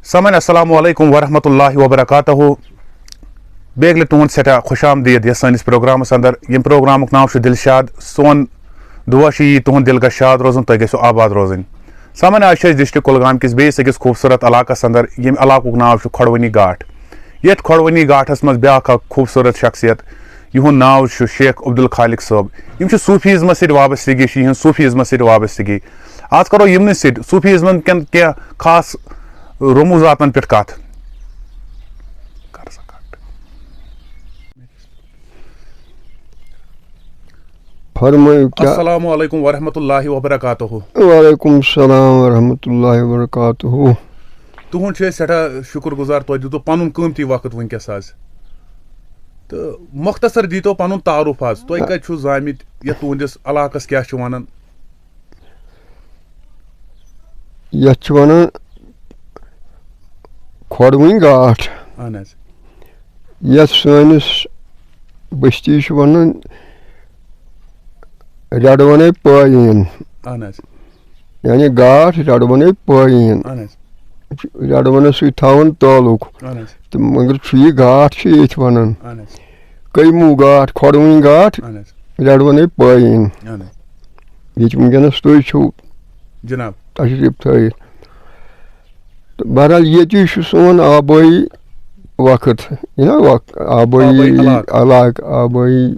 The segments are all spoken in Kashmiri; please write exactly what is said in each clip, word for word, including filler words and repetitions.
سامعین، السلام علیکم ورحمۃ اللہ وبرکاتہ۔ بیٚیہِ لَٹہِ تُہُنٛد سٮ۪ٹھاہ خۄش آمدید یَتھ سٲنِس پروگرامَس اندر۔ ییٚمہِ پروگرامُک ناو چھُ دِلشاد۔ سون دُعا چھُ یی تُہُنٛد دِل گژھِ شاد روزُن، تُہۍ گژھِو آباد روزٕنۍ۔ سامعین، آز چھِ أسۍ ڈسٹرکٹ کۄلگام کِس بیٚیِس أکِس خوٗبصوٗرت علاقَس اندر، ییٚمہِ علاقُک ناو چھُ کھۄڈوٕنی گاٹھ۔ یَتھ کھۄڈوٕنی گاٹھَس منٛز بیٛاکھ اکھ خوٗبصوٗرت شخصیت، یِہُنٛد ناو چھُ شیخ عبدالخالق صٲب۔ یِم چھِ صوٗفیزمَس سۭتۍ وابستگی، چھِ یِہٕنٛز صوٗفیزمَس سۭتۍ وابستگی۔ آز کرو یِمنٕے سۭتۍ صوٗفیزمَن کٮ۪ن کینٛہہ خاص رموٗزاتَن پٮ۪ٹھ کَتھ۔ کر سا کٹ۔ فرمٲیِو کیٛاہ؟ السلام علیکم ورحمۃ اللہ وبرکاتہ۔ وعلیکم السلام ورحمۃ اللہ وبرکاتہ۔ تُہُنٛد چھِ أسۍ سٮ۪ٹھاہ شُکُر گُزار، تۄہہِ دیُتوٕ پَنُن قۭمتی وقت وٕنکیٚس حظ۔ تہٕ مۄختصر دیٖتو پَنُن تعارُف حظ، تُہۍ کَتہِ چھِو زامٕتۍ، یَتھ تُہٕنٛدِس علاقَس کیٛاہ چھِ وَنان؟ یَتھ چھِ وَنان کھۄڈوٕنۍ گاٹھ۔ اَہَن حظ۔ یَتھ سٲنِس بٔستی چھِ وَنان رٮ۪ڈوَنے پٲییٖن۔ اَہَن حظ۔ یعنی گاٹھ رٮ۪ڈوَنے پٲییٖن۔ اَہَن حظ۔ رٮ۪ڈوَنَس سۭتۍ تھاوان تعلق۔ اَہَن حظ۔ تہٕ مگر چھُ یہِ گاٹھ چھِ ییٚتھۍ وَنان۔ اَہَن حظ۔ کٔیموٗ گاٹھ، کھۄڈوٕنۍ گاٹھ، اَہَن حظ۔ رٮ۪ڈوَنے پٲییٖن۔ اَہَن حظ۔ ییٚتہِ وٕنکیٚنَس تُہۍ چھِو جِناب۔ تشریٖف تھٲیِتھ۔ تہٕ بہرحال ییٚتی چھُ سون آبٲیی وقت، یہِ نا وق-، آبٲیی آبٲیی علاقہٕ۔ علاقہٕ، آبٲیی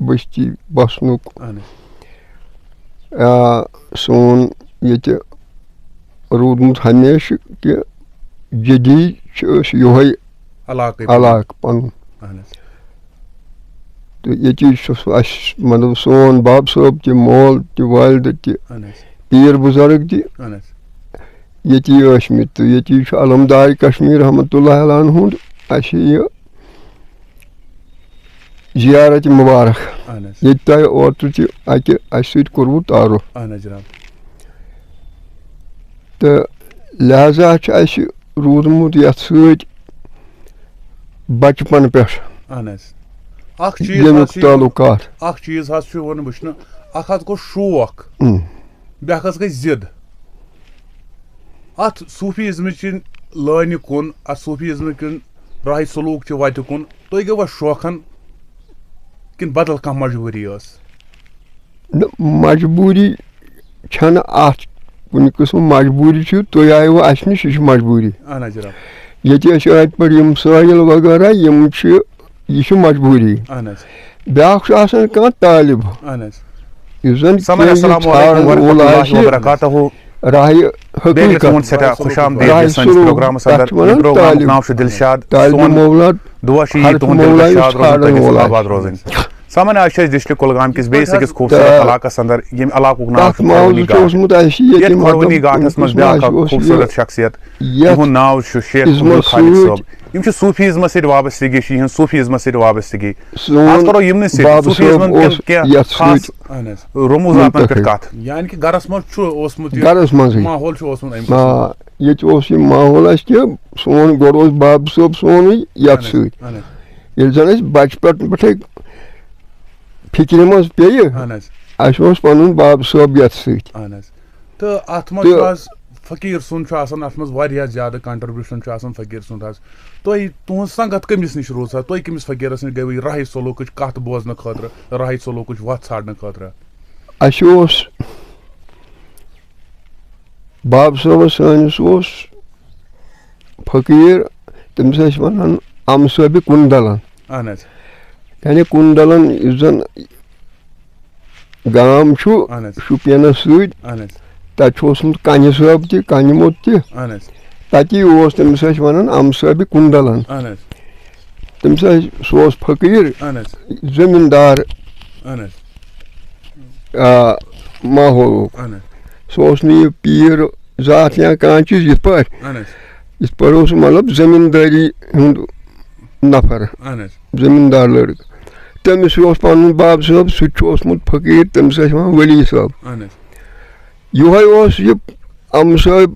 بستی بسنُک۔ اَہَن حظ۔ آ، سون ییٚتہِ روٗدمُت ہمیشہِ کہِ جدی چھِ أسۍ یِہوٚے علاقَے پَنُن۔ علاقہٕ پَنُن۔ اَہَن حظ۔ تہٕ ییٚتی چھُ سُہ اَسہِ، مطلب، سون بَب صٲب تہِ، مول تہِ، والدٕ تہِ، اَہَن حظ۔ پیٖر بُزرگ تہِ اَہَن حظ۔ ییٚتی ٲسۍمٕتۍ۔ تہٕ ییٚتی چھُ علمدار کشمیٖر رحمتہ اللہ علیہ ہُنٛد اَسہِ یہِ زیارت مُبارک، اَہَن حظ۔ ییٚتہِ تۄہہِ اوترٕ تہِ اَتہِ اَسہِ سۭتۍ کوٚروٕ تعارُف۔ اَہَن حظ جِناب۔ تہٕ لہذا چھُ اَسہِ روٗدمُت یَتھ سۭتۍ بَچپَن پٮ۪ٹھ اَہَن حظ۔ اَکھ چیٖز ییٚمیُک حظ چھُ یِوان، تعلقات۔ اَکھ چیٖز حظ چھُ یِوان وٕچھنہٕ، اَکھ حظ گوٚو شوق، اۭں۔ بیٛاکھ حظ گٔے ضِد۔ اَتھ صوٗفیزمٕچ لٲنہِ کُن، اَتھ صوٗفیزمہٕ کِنۍ راہِ سلوٗک چہِ وَتہِ کُن تُہۍ گٔیوا شوقن کِنہٕ بدل کانٛہہ مجبوٗری ٲس؟ نہ، مجبوٗری چھَنہٕ اَتھ کُنہِ قٕسمہٕ۔ مجبوٗری چھِ، تُہۍ آیوٕ اَسہِ نِش، یہِ چھِ مجبوٗری۔ اَہَن حظ جِناب۔ ییٚتہِ ٲسۍ أتھۍ پٲٹھۍ یِم سٲیِل وغٲرہ، یِم چھِ، یہِ چھِ مجبوٗری۔ اَہَن حظ۔ بیٛاکھ چھُ آسان کانٛہہ طالب، اَہَن حظ۔ یُس زَن سامعین، کینٛہہ یہِ السلام علیکم ژھانٛڈَن ورحمۃ وول اللہ آسہِ، وبرکاتہ۔ راہہِ بیٚیہِ حقیٖقت، تُہُنٛد سٮ۪ٹھاہ خۄش آمدید راہہِ یَتھ سٲنِس سلوٗک، پروگرامَس تَتھ اندر۔ چھِ وَنان یہِ پروگرامُک طالب۔ ناو چھُ دِلشاد۔ طالبِ سون مولا دُعا چھُ یہِ حرف تُہُنٛد دِل مولا گژھِ یُس شاد روزُن، ژھانٛڈَن تُہۍ گژھِو وول آباد آسہِ۔ روزٕنۍ۔ سامعین، آز چھِ أسۍ ڈسٹرکٹ کۄلگام کِس بیٚیِس أکِس خوٗبصوٗرت تہٕ علاقَس اندر، ییٚمہِ علاقُک ناو تَتھ چھُ ماحولہٕ کھۄڈوٕنی چھُ گاٹھ۔ اوسمُت اَسہِ ییٚتہِ یَتھ مطلب کھۄڈوٕنی گاٹھَس منٛز اوسمُت بیٛاکھ اَسہِ اَکھ اوس یہِ خوٗبصوٗرت شخصیت، یَتھ یِہُنٛد ناو چھُ شیخ عزمَس عبدالخالق سۭتۍ۔ صٲب۔ یِم چھِ صوٗفیزمَس سۭتۍ وابستگی، چھِ یِہٕنٛز صوٗفیزمَس سۭتۍ وابستگی۔ سون آز کرو یِمنٕے سۭتۍ باب صٲب صوٗفیزمَن کٮ۪ن اوس کینٛہہ یَتھ خاص سۭتۍ رموٗزاتَن پٮ۪ٹھ مُلتحق۔ کَتھ۔ یعنی کہِ گَرَس منٛز چھُ اوسمُت یہِ گَرَس منٛزٕے۔ ماحول چھُ اوسمُت اَمہِ آ، قٕسمُک۔ ییٚتہِ اوس یہِ ماحول اَسہِ کہِ سون گۄڈٕ اوس باب صٲب سونُے یَتھ اَہَن حظ، سۭتۍ۔ اَہَن حظ۔ ییٚلہِ زَن أسۍ بَچپَن پٮ۪ٹھَے فِکرِ منٛز پیٚیہِ، اَہَن حظ۔ اَسہِ اوس پَنُن باب صٲب یَتھ سۭتۍ۔ اَہَن حظ۔ تہٕ اَتھ منٛز تہٕ چھُ حظ فقیٖر سُنٛد چھُ آسان، اَتھ منٛز واریاہ زیادٕ contribution چھُ آسان فقیٖر سُنٛد حظ۔ تُہۍ، تُہٕنٛز سنٛگت کٔمِس نِش روٗز حظ؟ تُہۍ کٔمِس فقیٖرَس نِش گٔیوٕ راہہِ سلوٗکٕچ کَتھ بوزنہٕ خٲطرٕ، راہہِ سلوٗکٕچ وَتھ ژھانٛڈنہٕ خٲطرٕ؟ اَسہِ اوس باب صٲبَس سٲنِس اوس فقیٖر، تٔمِس ٲسۍ وَنان اَمہٕ صٲبِ کُنڈَلَن۔ اَہَن حظ۔ یعنی کُنڈَلَن یُس زَن گام چھُ اَہَن حظ۔ شُپینَس سۭتۍ، اَہَن حظ۔ تَتہِ چھُ اوسمُت کَنہِ صٲب تہِ، کَنہِ موٚت تہِ۔ اَہَن حظ۔ تَتی اوس، تٔمِس ٲسۍ وَنان اَمہٕ صٲبِ کُنڈَلَن۔ اَہَن حظ۔ تٔمِس ٲسۍ، سُہ اوس فقیٖر، اَہَن حظ۔ زٔمیٖندار، اَہَن حظ۔ آ، ماحولُک۔ اَہَن حظ۔ سُہ اوس نہٕ یہِ پیٖر ذات یا کانٛہہ چیٖز یِتھ پٲٹھۍ، اَہَن حظ۔ یِتھ پٲٹھۍ اوس مطلب زٔمیٖندٲری ہُنٛد نفر، اَہَن حظ۔ زٔمیٖندار لٔڑکہٕ۔ تٔمِس اوس پَنُن باب صٲب، سُہ تہِ چھُ اوسمُت فقیٖر، تٔمِس ٲسۍ وَنان ؤلی صٲب۔ اَہَن حظ۔ یِہوٚے اوس یہِ اَمہٕ صٲب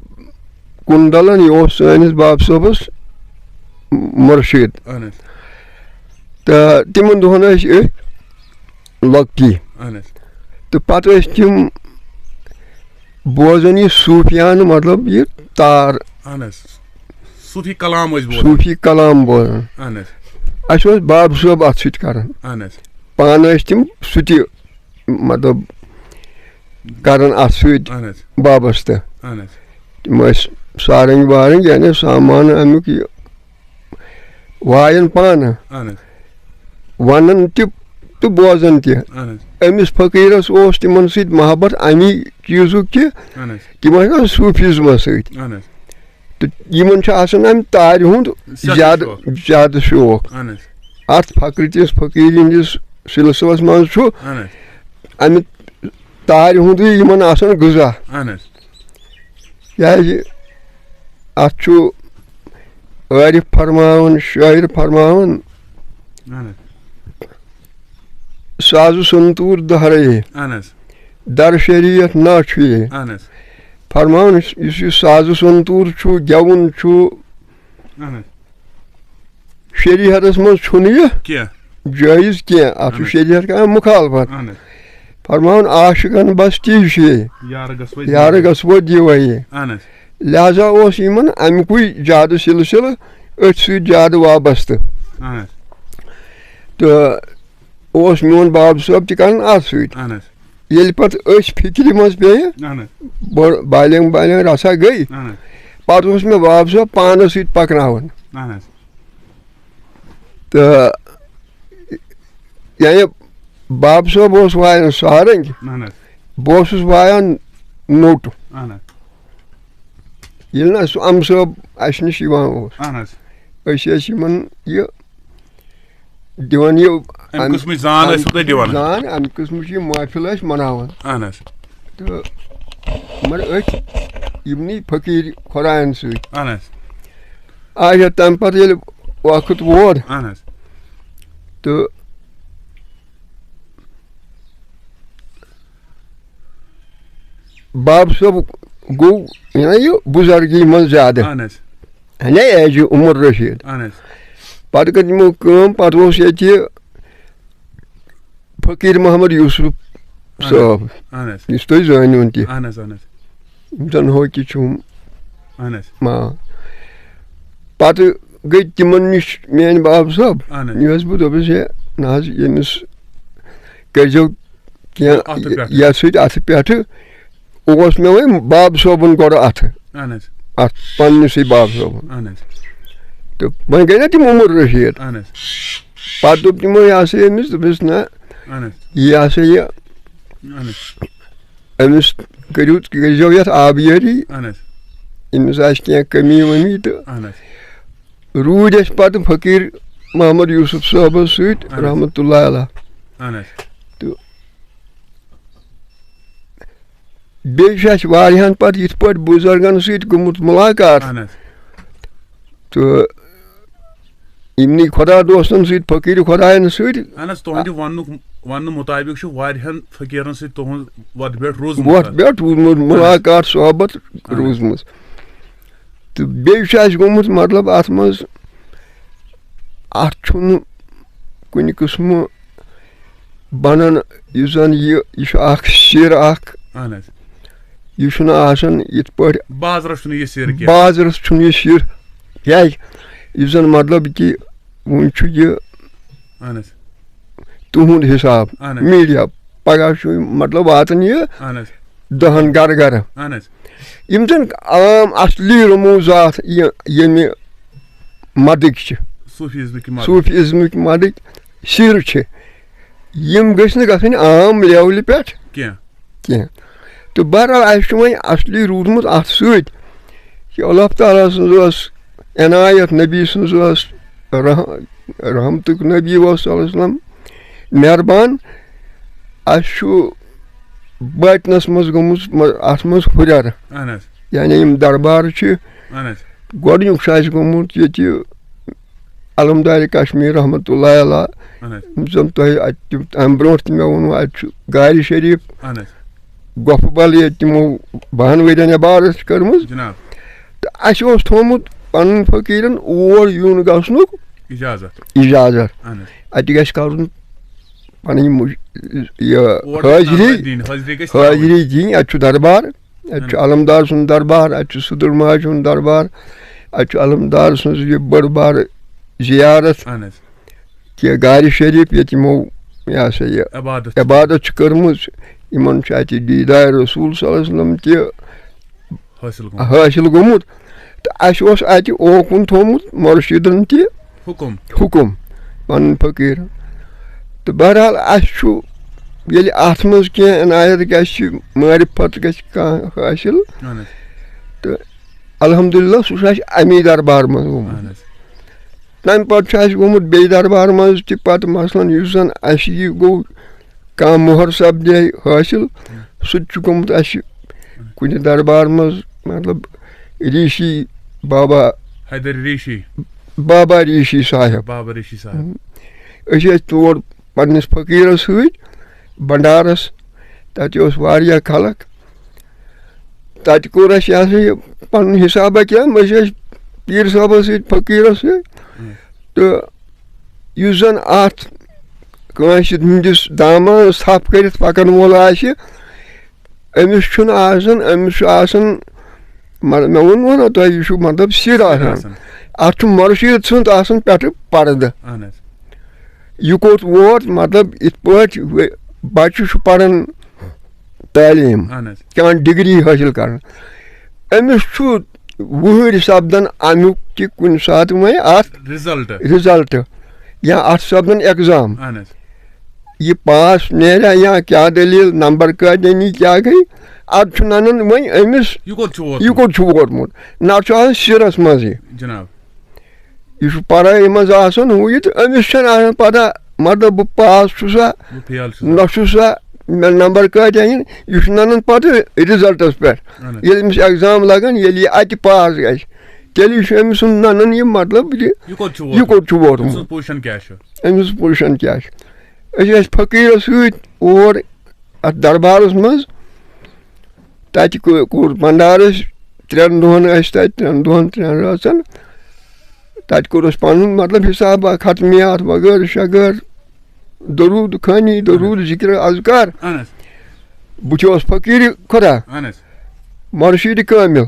کُنڈَلَن، یہِ اوس سٲنِس باب صٲبَس مُرشِد۔ اَہَن حظ۔ تہٕ تِمَن دۄہَن ٲسۍ أتھۍ لۄکٹی۔ اَہَن حظ۔ تہٕ پَتہٕ ٲسۍ تِم بوزان یہِ صوٗفیانہٕ، مطلب یہِ تار۔ اَہَن حظ۔ صوٗفی کلام ٲسۍ بوزان۔ صوٗفی کلام بوزان۔ اہن حظ۔ اَسہِ اوس باب صٲب اَتھ سۭتۍ کران۔ اہن حظ۔ پانہٕ ٲسۍ تِم سُہ تہِ، مطلب، کران اَتھ سۭتۍ اہن حظ۔ وابستہٕ۔ اہن حظ۔ تِم ٲسۍ سارنٛگۍ وارنٛگۍ، یعنی سامان اَمیُک یہِ وایان پانہٕ، اہن حظ۔ وَنان تہِ تہٕ بوزان تہِ۔ اہن حظ۔ أمِس فقیٖرَس اوس تِمَن سۭتۍ محبت اَمی چیٖزُک کہِ اہن حظ۔ تِم ٲسۍ آسان صوٗفیٖزمَس سۭتۍ۔ اہن حظ۔ تہٕ یِمَن چھُ آسان اَمہِ تارِ ہُنٛد سٮ۪ٹھاہ زیادٕ، شوق۔ زیادٕ شوق۔ اہن حظ۔ اَتھ فقرٕ کِس فقیٖری ہِنٛدِس سِلسِلَس منٛز چھُ اہن حظ۔ اَمہِ تارِ ہُنٛدُے یِمَن آسان غذا۔ اہن حظ۔ کیٛازِ اَتھ چھُ عٲرِف فرماوان، شٲعر فرماوان، اہن حظ۔ ساز و سنتور دہرے، اہن حظ۔ در شریعت نہ چھُ یہِ۔ اہن حظ۔ فرماوان، یُس یہِ ساز و سنتور چھُ، گٮ۪وُن چھُ، اہن حظ۔ شریعتس منٛز چھُنہٕ یہِ کینٛہہ۔ جٲیز کینٛہہ، اَتھ چھُ اہن حظ۔ شریعت کران مُخالفت۔ اہن حظ۔ فرماوان، عاشقن بس تی چھُ یہِ، یار گژھوے یار دیوے۔ گژھوے دیوے۔ اہن حظ۔ لہذا اوس یِمن اَمہِ کُے زیادٕ سلسلہٕ، أتھۍ سۭتۍ زیادٕ وابستہٕ۔ اہن حظ۔ تہٕ اوس میون باب صٲب تہِ کران اَتھ سۭتۍ۔ اہن حظ۔ ییٚلہِ پتہٕ أسۍ فِکرِ منٛز پیٚیہِ، اہن حظ۔ بٔڑ بالینگ بالینگ رژھا گٔے، اہن حظ۔ پتہٕ اوس مےٚ باب صٲب پانس سۭتۍ پکناوان۔ اہن حظ۔ تہٕ یعنی باب صٲب اوس وایان سارنٛگۍ، اہن حظ۔ بہٕ اوسُس وایان نوٚٹ۔ اہن حظ۔ ییٚلہِ نہ سُہ اَمہٕ صٲب اَسہِ نِش یِوان اوس، اہن حظ۔ أسۍ ٲسۍ یِمن یہِ دِوان یہِ اَمہِ اَمہِ قٕسمٕچ زان اَمہِ ٲسِو تُہۍ دِوان؟ زان، اَمہِ قٕسمٕچ یہِ محفِل ٲسۍ مَناوان۔ اہن حظ۔ تہٕ مگر أتھۍ یِمنٕے فقیٖر خۄدایَن سۭتۍ۔ اہن حظ۔ آچھا، تَمہِ پَتہٕ ییٚلہِ وقت ووت اہن حظ۔ تہٕ باب صٲب گوٚو یہِ بُزرگی منٛز زیادٕ۔ اہن حظ۔ یعنی ایجہِ عمر رشیٖد۔ اہن حظ۔ پَتہٕ کٔر تِمو کٲم، پَتہٕ اوس ییٚتہِ فقیٖر محمد یوسف اہن حظ۔ صٲب، اہن حظ۔ یُس تُہۍ زٲنِوُن تہِ۔ اہن حظ، اہن حظ۔ یِم زَن ہوکِتھ چھِ ہُم۔ اہن حظ۔ ما۔ پَتہٕ گٔے تِمَن نِش میٛٲنۍ باب صٲب۔ اہن حظ۔ مےٚ ٲس بہٕ دوٚپُس، ہے، نہ حظ، ییٚمِس کٔرۍزیو کینٛہہ اَتھٕ پٮ۪ٹھٕ۔ یَتھ سۭتۍ اَتھٕ پٮ۪ٹھٕ۔ اوس مےٚ وۄنۍ باب صٲبُن گۄڈٕ اَتھٕ۔ اہن حظ۔ اَتھ پنٛنِسٕے باب صٲبُن۔ اہن حظ۔ تہٕ وۄنۍ گٔے نہ تِم عمر رشیٖد۔ اہن حظ۔ پَتہٕ دوٚپ تِمو، یہِ ہسا یہِ أمِس، دوٚپُس، نہ، اہن حظ۔ یہِ ہسا یہِ اہن حظ۔ أمِس کٔرِو، کٔرۍزیو یَتھ آبیٲری۔ اہن حظ۔ أمِس آسہِ کینٛہہ کٔمی ؤمی تہٕ۔ اہن حظ۔ روٗدۍ أسۍ پَتہٕ فقیٖر محمد یوسف صٲبَس سۭتۍ، اہن حظ۔ رحمتہ اللہ علیہ۔ اہن حظ۔ تہٕ بیٚیہِ چھُ اَسہِ واریاہَن پَتہٕ یِتھ پٲٹھۍ بُزرگَن سۭتۍ گوٚمُت مُلاقات۔ اہن حظ۔ تہٕ یِمنٕے خۄدا دوستَن سۭتۍ، فقیٖر خۄدایَن سۭتۍ۔ اہن حظ، تُہٕنٛدِ وننُک، وننہٕ مُطابِق چھُ واریاہَن فقیٖرَن سۭتۍ تُہُنٛد وۄتھ بیٹھ روٗزمُت وۄتھ حظ۔ بیٹھ روٗدمُت، اہن حظ۔ مُلاقات صحبت اہن حظ۔ روٗزمٕژ۔ تہٕ بیٚیہِ چھُ اَسہِ گوٚمُت، مطلب، اَتھ منٛز، اَتھ چھُنہٕ کُنہِ قٕسمہٕ بَنان، یُس زَن یہِ، یہِ چھُ اَکھ سِر اَکھ۔ اہن حظ۔ یہِ چھُنہٕ آسان یِتھ پٲٹھۍ بازرَس چھُنہٕ یہِ سِر کینٛہہ۔ بازرَس چھُنہٕ یہِ سِر کیٛازِ؟ یُس زَن، مطلب، کہِ وۄنۍ چھُ یہِ اہن حظ۔ تُہُنٛد حِساب، اہن حظ۔ میٖڈیا، پَگاہ چھُ، مطلب، واتان یہِ اہن حظ۔ دَہَن گَرٕ گَرٕ۔ اہن حظ۔ یِم زَن عام اَصلی رموٗزات یہِ، ییٚمہِ مَدٕکۍ چھِ، صوٗفیٖزمٕکۍ مَدٕکۍ۔ صوٗفیٖزمٕکۍ مَدٕکۍ سِر چھِ، یِم گٔژھۍ نہٕ گژھٕنۍ عام لیولہِ پٮ۪ٹھ کینٛہہ۔ کینٛہہ۔ تہٕ بہرحال، اَسہِ چھُ وۄنۍ اَصلی روٗدمُت اَتھ سۭتۍ کہِ اللہ تعالیٰ سٕنٛز ٲس عنایت، نبی سٕنٛز ٲس رح-، رحمتُک نبی اوس صلی اللہ علیہ وسلم مہربان۔ اَسہِ چھُ باطنَس منٛز گوٚمُت مَ-، اَتھ منٛز ہُرٮ۪ر۔ اہن حظ۔ یعنی یِم دربار چھِ، اہن حظ۔ گۄڈٕنیُک چھُ اَسہِ گوٚمُت ییٚتہِ علمدار کشمیر رحمتہ اللہ علیہ، اہن حظ۔ یِم زَن تۄہہِ اَتہِ تہِ، اَمہِ برونٛٹھ تہِ مےٚ ووٚنوُ، اَتہِ چھُ گارِ شریٖف، اہن حظ۔ گۄپھٕ بل ییٚتہِ تِمو بَہَن ؤرِین عبادت چھِ کٔرمٕژ۔ جناب۔ تہٕ اَسہِ اوس تھوٚومُت پَنُن فقیٖرَن اور یُن گژھنُک اِجازت۔ اِجازت۔ اہن حظ۔ اَتہِ گژھِ کَرُن پَنٕنۍ مُج-، یہِ اور گژھِ حٲضری، نظر دِنۍ، حٲضری گژھِ تھاوٕنۍ۔ حٲضری دِنۍ، اَتہِ چھُ دربار، اَتہِ چھُ اہن حظ۔ علمدار سُنٛد دربار، اَتہِ چھُ سُدُر ماجہِ ہُنٛد دربار، اَتہِ چھُ علمدار سٕنٛز یہِ بٔڑ بار زیارت، اہن حظ۔ کہِ غارِ شریٖف، ییٚتہِ یِمو، یہِ ہسا یہِ، عبادت۔ عبادت چھِ کٔرمٕژ، یِمن چھُ اَتہِ دیٖدار رسول صلی اللہ علیہ وسلم تہِ حٲصِل گوٚمُت۔ حٲصِل گوٚمُت۔ تہٕ اَسہِ اوس اَتہِ اوکُن تھوٚومُت مُرشِدن تہِ حُکُم۔ حُکُم، پنُن فقیٖر۔ تہٕ بہرحال، اَسہِ چھُ، ییٚلہِ اَتھ منٛز کینٛہہ عنایت گژھِ، معرفت گژھِ کانٛہہ حٲصِل، اہن حظ۔ تہٕ الحمدللہ، سُہ چھُ اَسہِ اَمی دربار منٛز گوٚمُت۔ اہن حظ۔ تَمہِ پَتہٕ چھُ اَسہِ گوٚمُت بیٚیہِ دربار منٛز تہِ پَتہٕ، مثلاً، یُس زَن اَسہِ یہِ گوٚو، کانٛہہ مۄہر سپدے حٲصِل، سُہ تہِ چھُ گوٚمُت اَسہِ کُنہِ دربار منٛز، مطلب، ریٖشی بابا، حیدر ریٖشی۔ بابا ریٖشی صاحب۔ بابا ریٖشی صاحب۔ أسۍ ٲسۍ تور پنٛنِس فقیٖرَس سۭتۍ بنڈارَس، تَتہِ اوس واریاہ خلق۔ تَتہِ کوٚر اَسہِ، یہِ ہسا یہِ، پَنُن حِسابہ کینٛہہ، أسۍ ٲسۍ پیٖر صٲبَس سۭتۍ، فقیٖرَس سۭتۍ۔ تہٕ یُس زَن اَتھ کٲنٛسہِ ہٕنٛدِس دامانَس تھپھ کٔرِتھ پَکَن وول آسہِ، أمِس چھُنہٕ آسان، أمِس چھُ آسان، مطلب، مےٚ ووٚنمو نہ تۄہہِ، یہِ چھُ، مطلب، سِر آسان۔ آسان۔ اَتھ چھُ مُرشِد سُنٛد آسان پٮ۪ٹھٕ پردٕ۔ اہن حظ۔ یہِ کوٚت ووت، مطلب، یِتھ پٲٹھۍ وۄنۍ بَچہٕ چھُ پَران تعلیٖم، اہن حظ۔ کانٛہہ ڈگری حٲصِل کَران، أمِس چھُ وُہٕرۍ سپدان اَمیُک تہِ کُنہِ ساتہٕ وۄنۍ اَتھ رِزلٹ۔ رِزلٹ یا اَتھ سپدان ایگزام۔ اہن حظ۔ یہِ پاس نیریا یا کیٛاہ دٔلیٖل، نمبر کۭتیٛاہ نی، کیٛاہ گٔے، اَدٕ چھُ نَنان وۄنۍ أمِس یہِ کوٚت چھُ ووتمُت؟ یہِ کوٚت چھُ ووتمُت۔ نَتہٕ چھُ آسان سِرَس منٛزٕے۔ جناب۔ یہِ چھُ پَرٲے منٛز آسان ہُہ یہِ، تہٕ أمِس چھَنہٕ آسان پَتہ، مطلب، بہٕ پاس چھُسا، بہٕ فیل چھُسا۔ نہ چھُسا، مےٚ نمبر کۭتیٛاہ یِن، یہِ چھُ نَنان پَتہٕ رِزلٹَس پٮ۪ٹھ۔ اہن حظ۔ ییٚلہِ أمِس ایگزام لَگان، ییٚلہِ یہِ اَتہِ پاس گژھِ، تیٚلہِ چھُ أمۍ سُنٛد نَنان یہِ، مطلب، یہِ یہِ کوٚت چھُ یہِ ووتمُت؟ کوٚت چھُ أمۍ ووتمُت؟ سٕنٛز پوزیشن کیٛاہ چھُ؟ أمۍ سٕنٛز پوزیشن کیٛاہ چھِ؟ أسۍ ٲسۍ فقیٖرَس سۭتۍ اور اَتھ دربارَس منٛز، تَتہِ کو-، کوٚر بنڈارٕ أسۍ، ترٛٮ۪ن دۄہَن ٲسۍ تَتہِ، ترٛٮ۪ن دۄہَن، ترٛٮ۪ن رٲژَن۔ تَتہِ کوٚر اَسہِ پَنُن، مطلب، حِسابہ، ختمیات وغٲرٕ شغٲرٕ، درود خٲنی، درود، ذکر، اذکار۔ اہن حظ۔ بہٕ چھُس فقیٖر خدا، اہن حظ۔ مُرشِد کٲمِل۔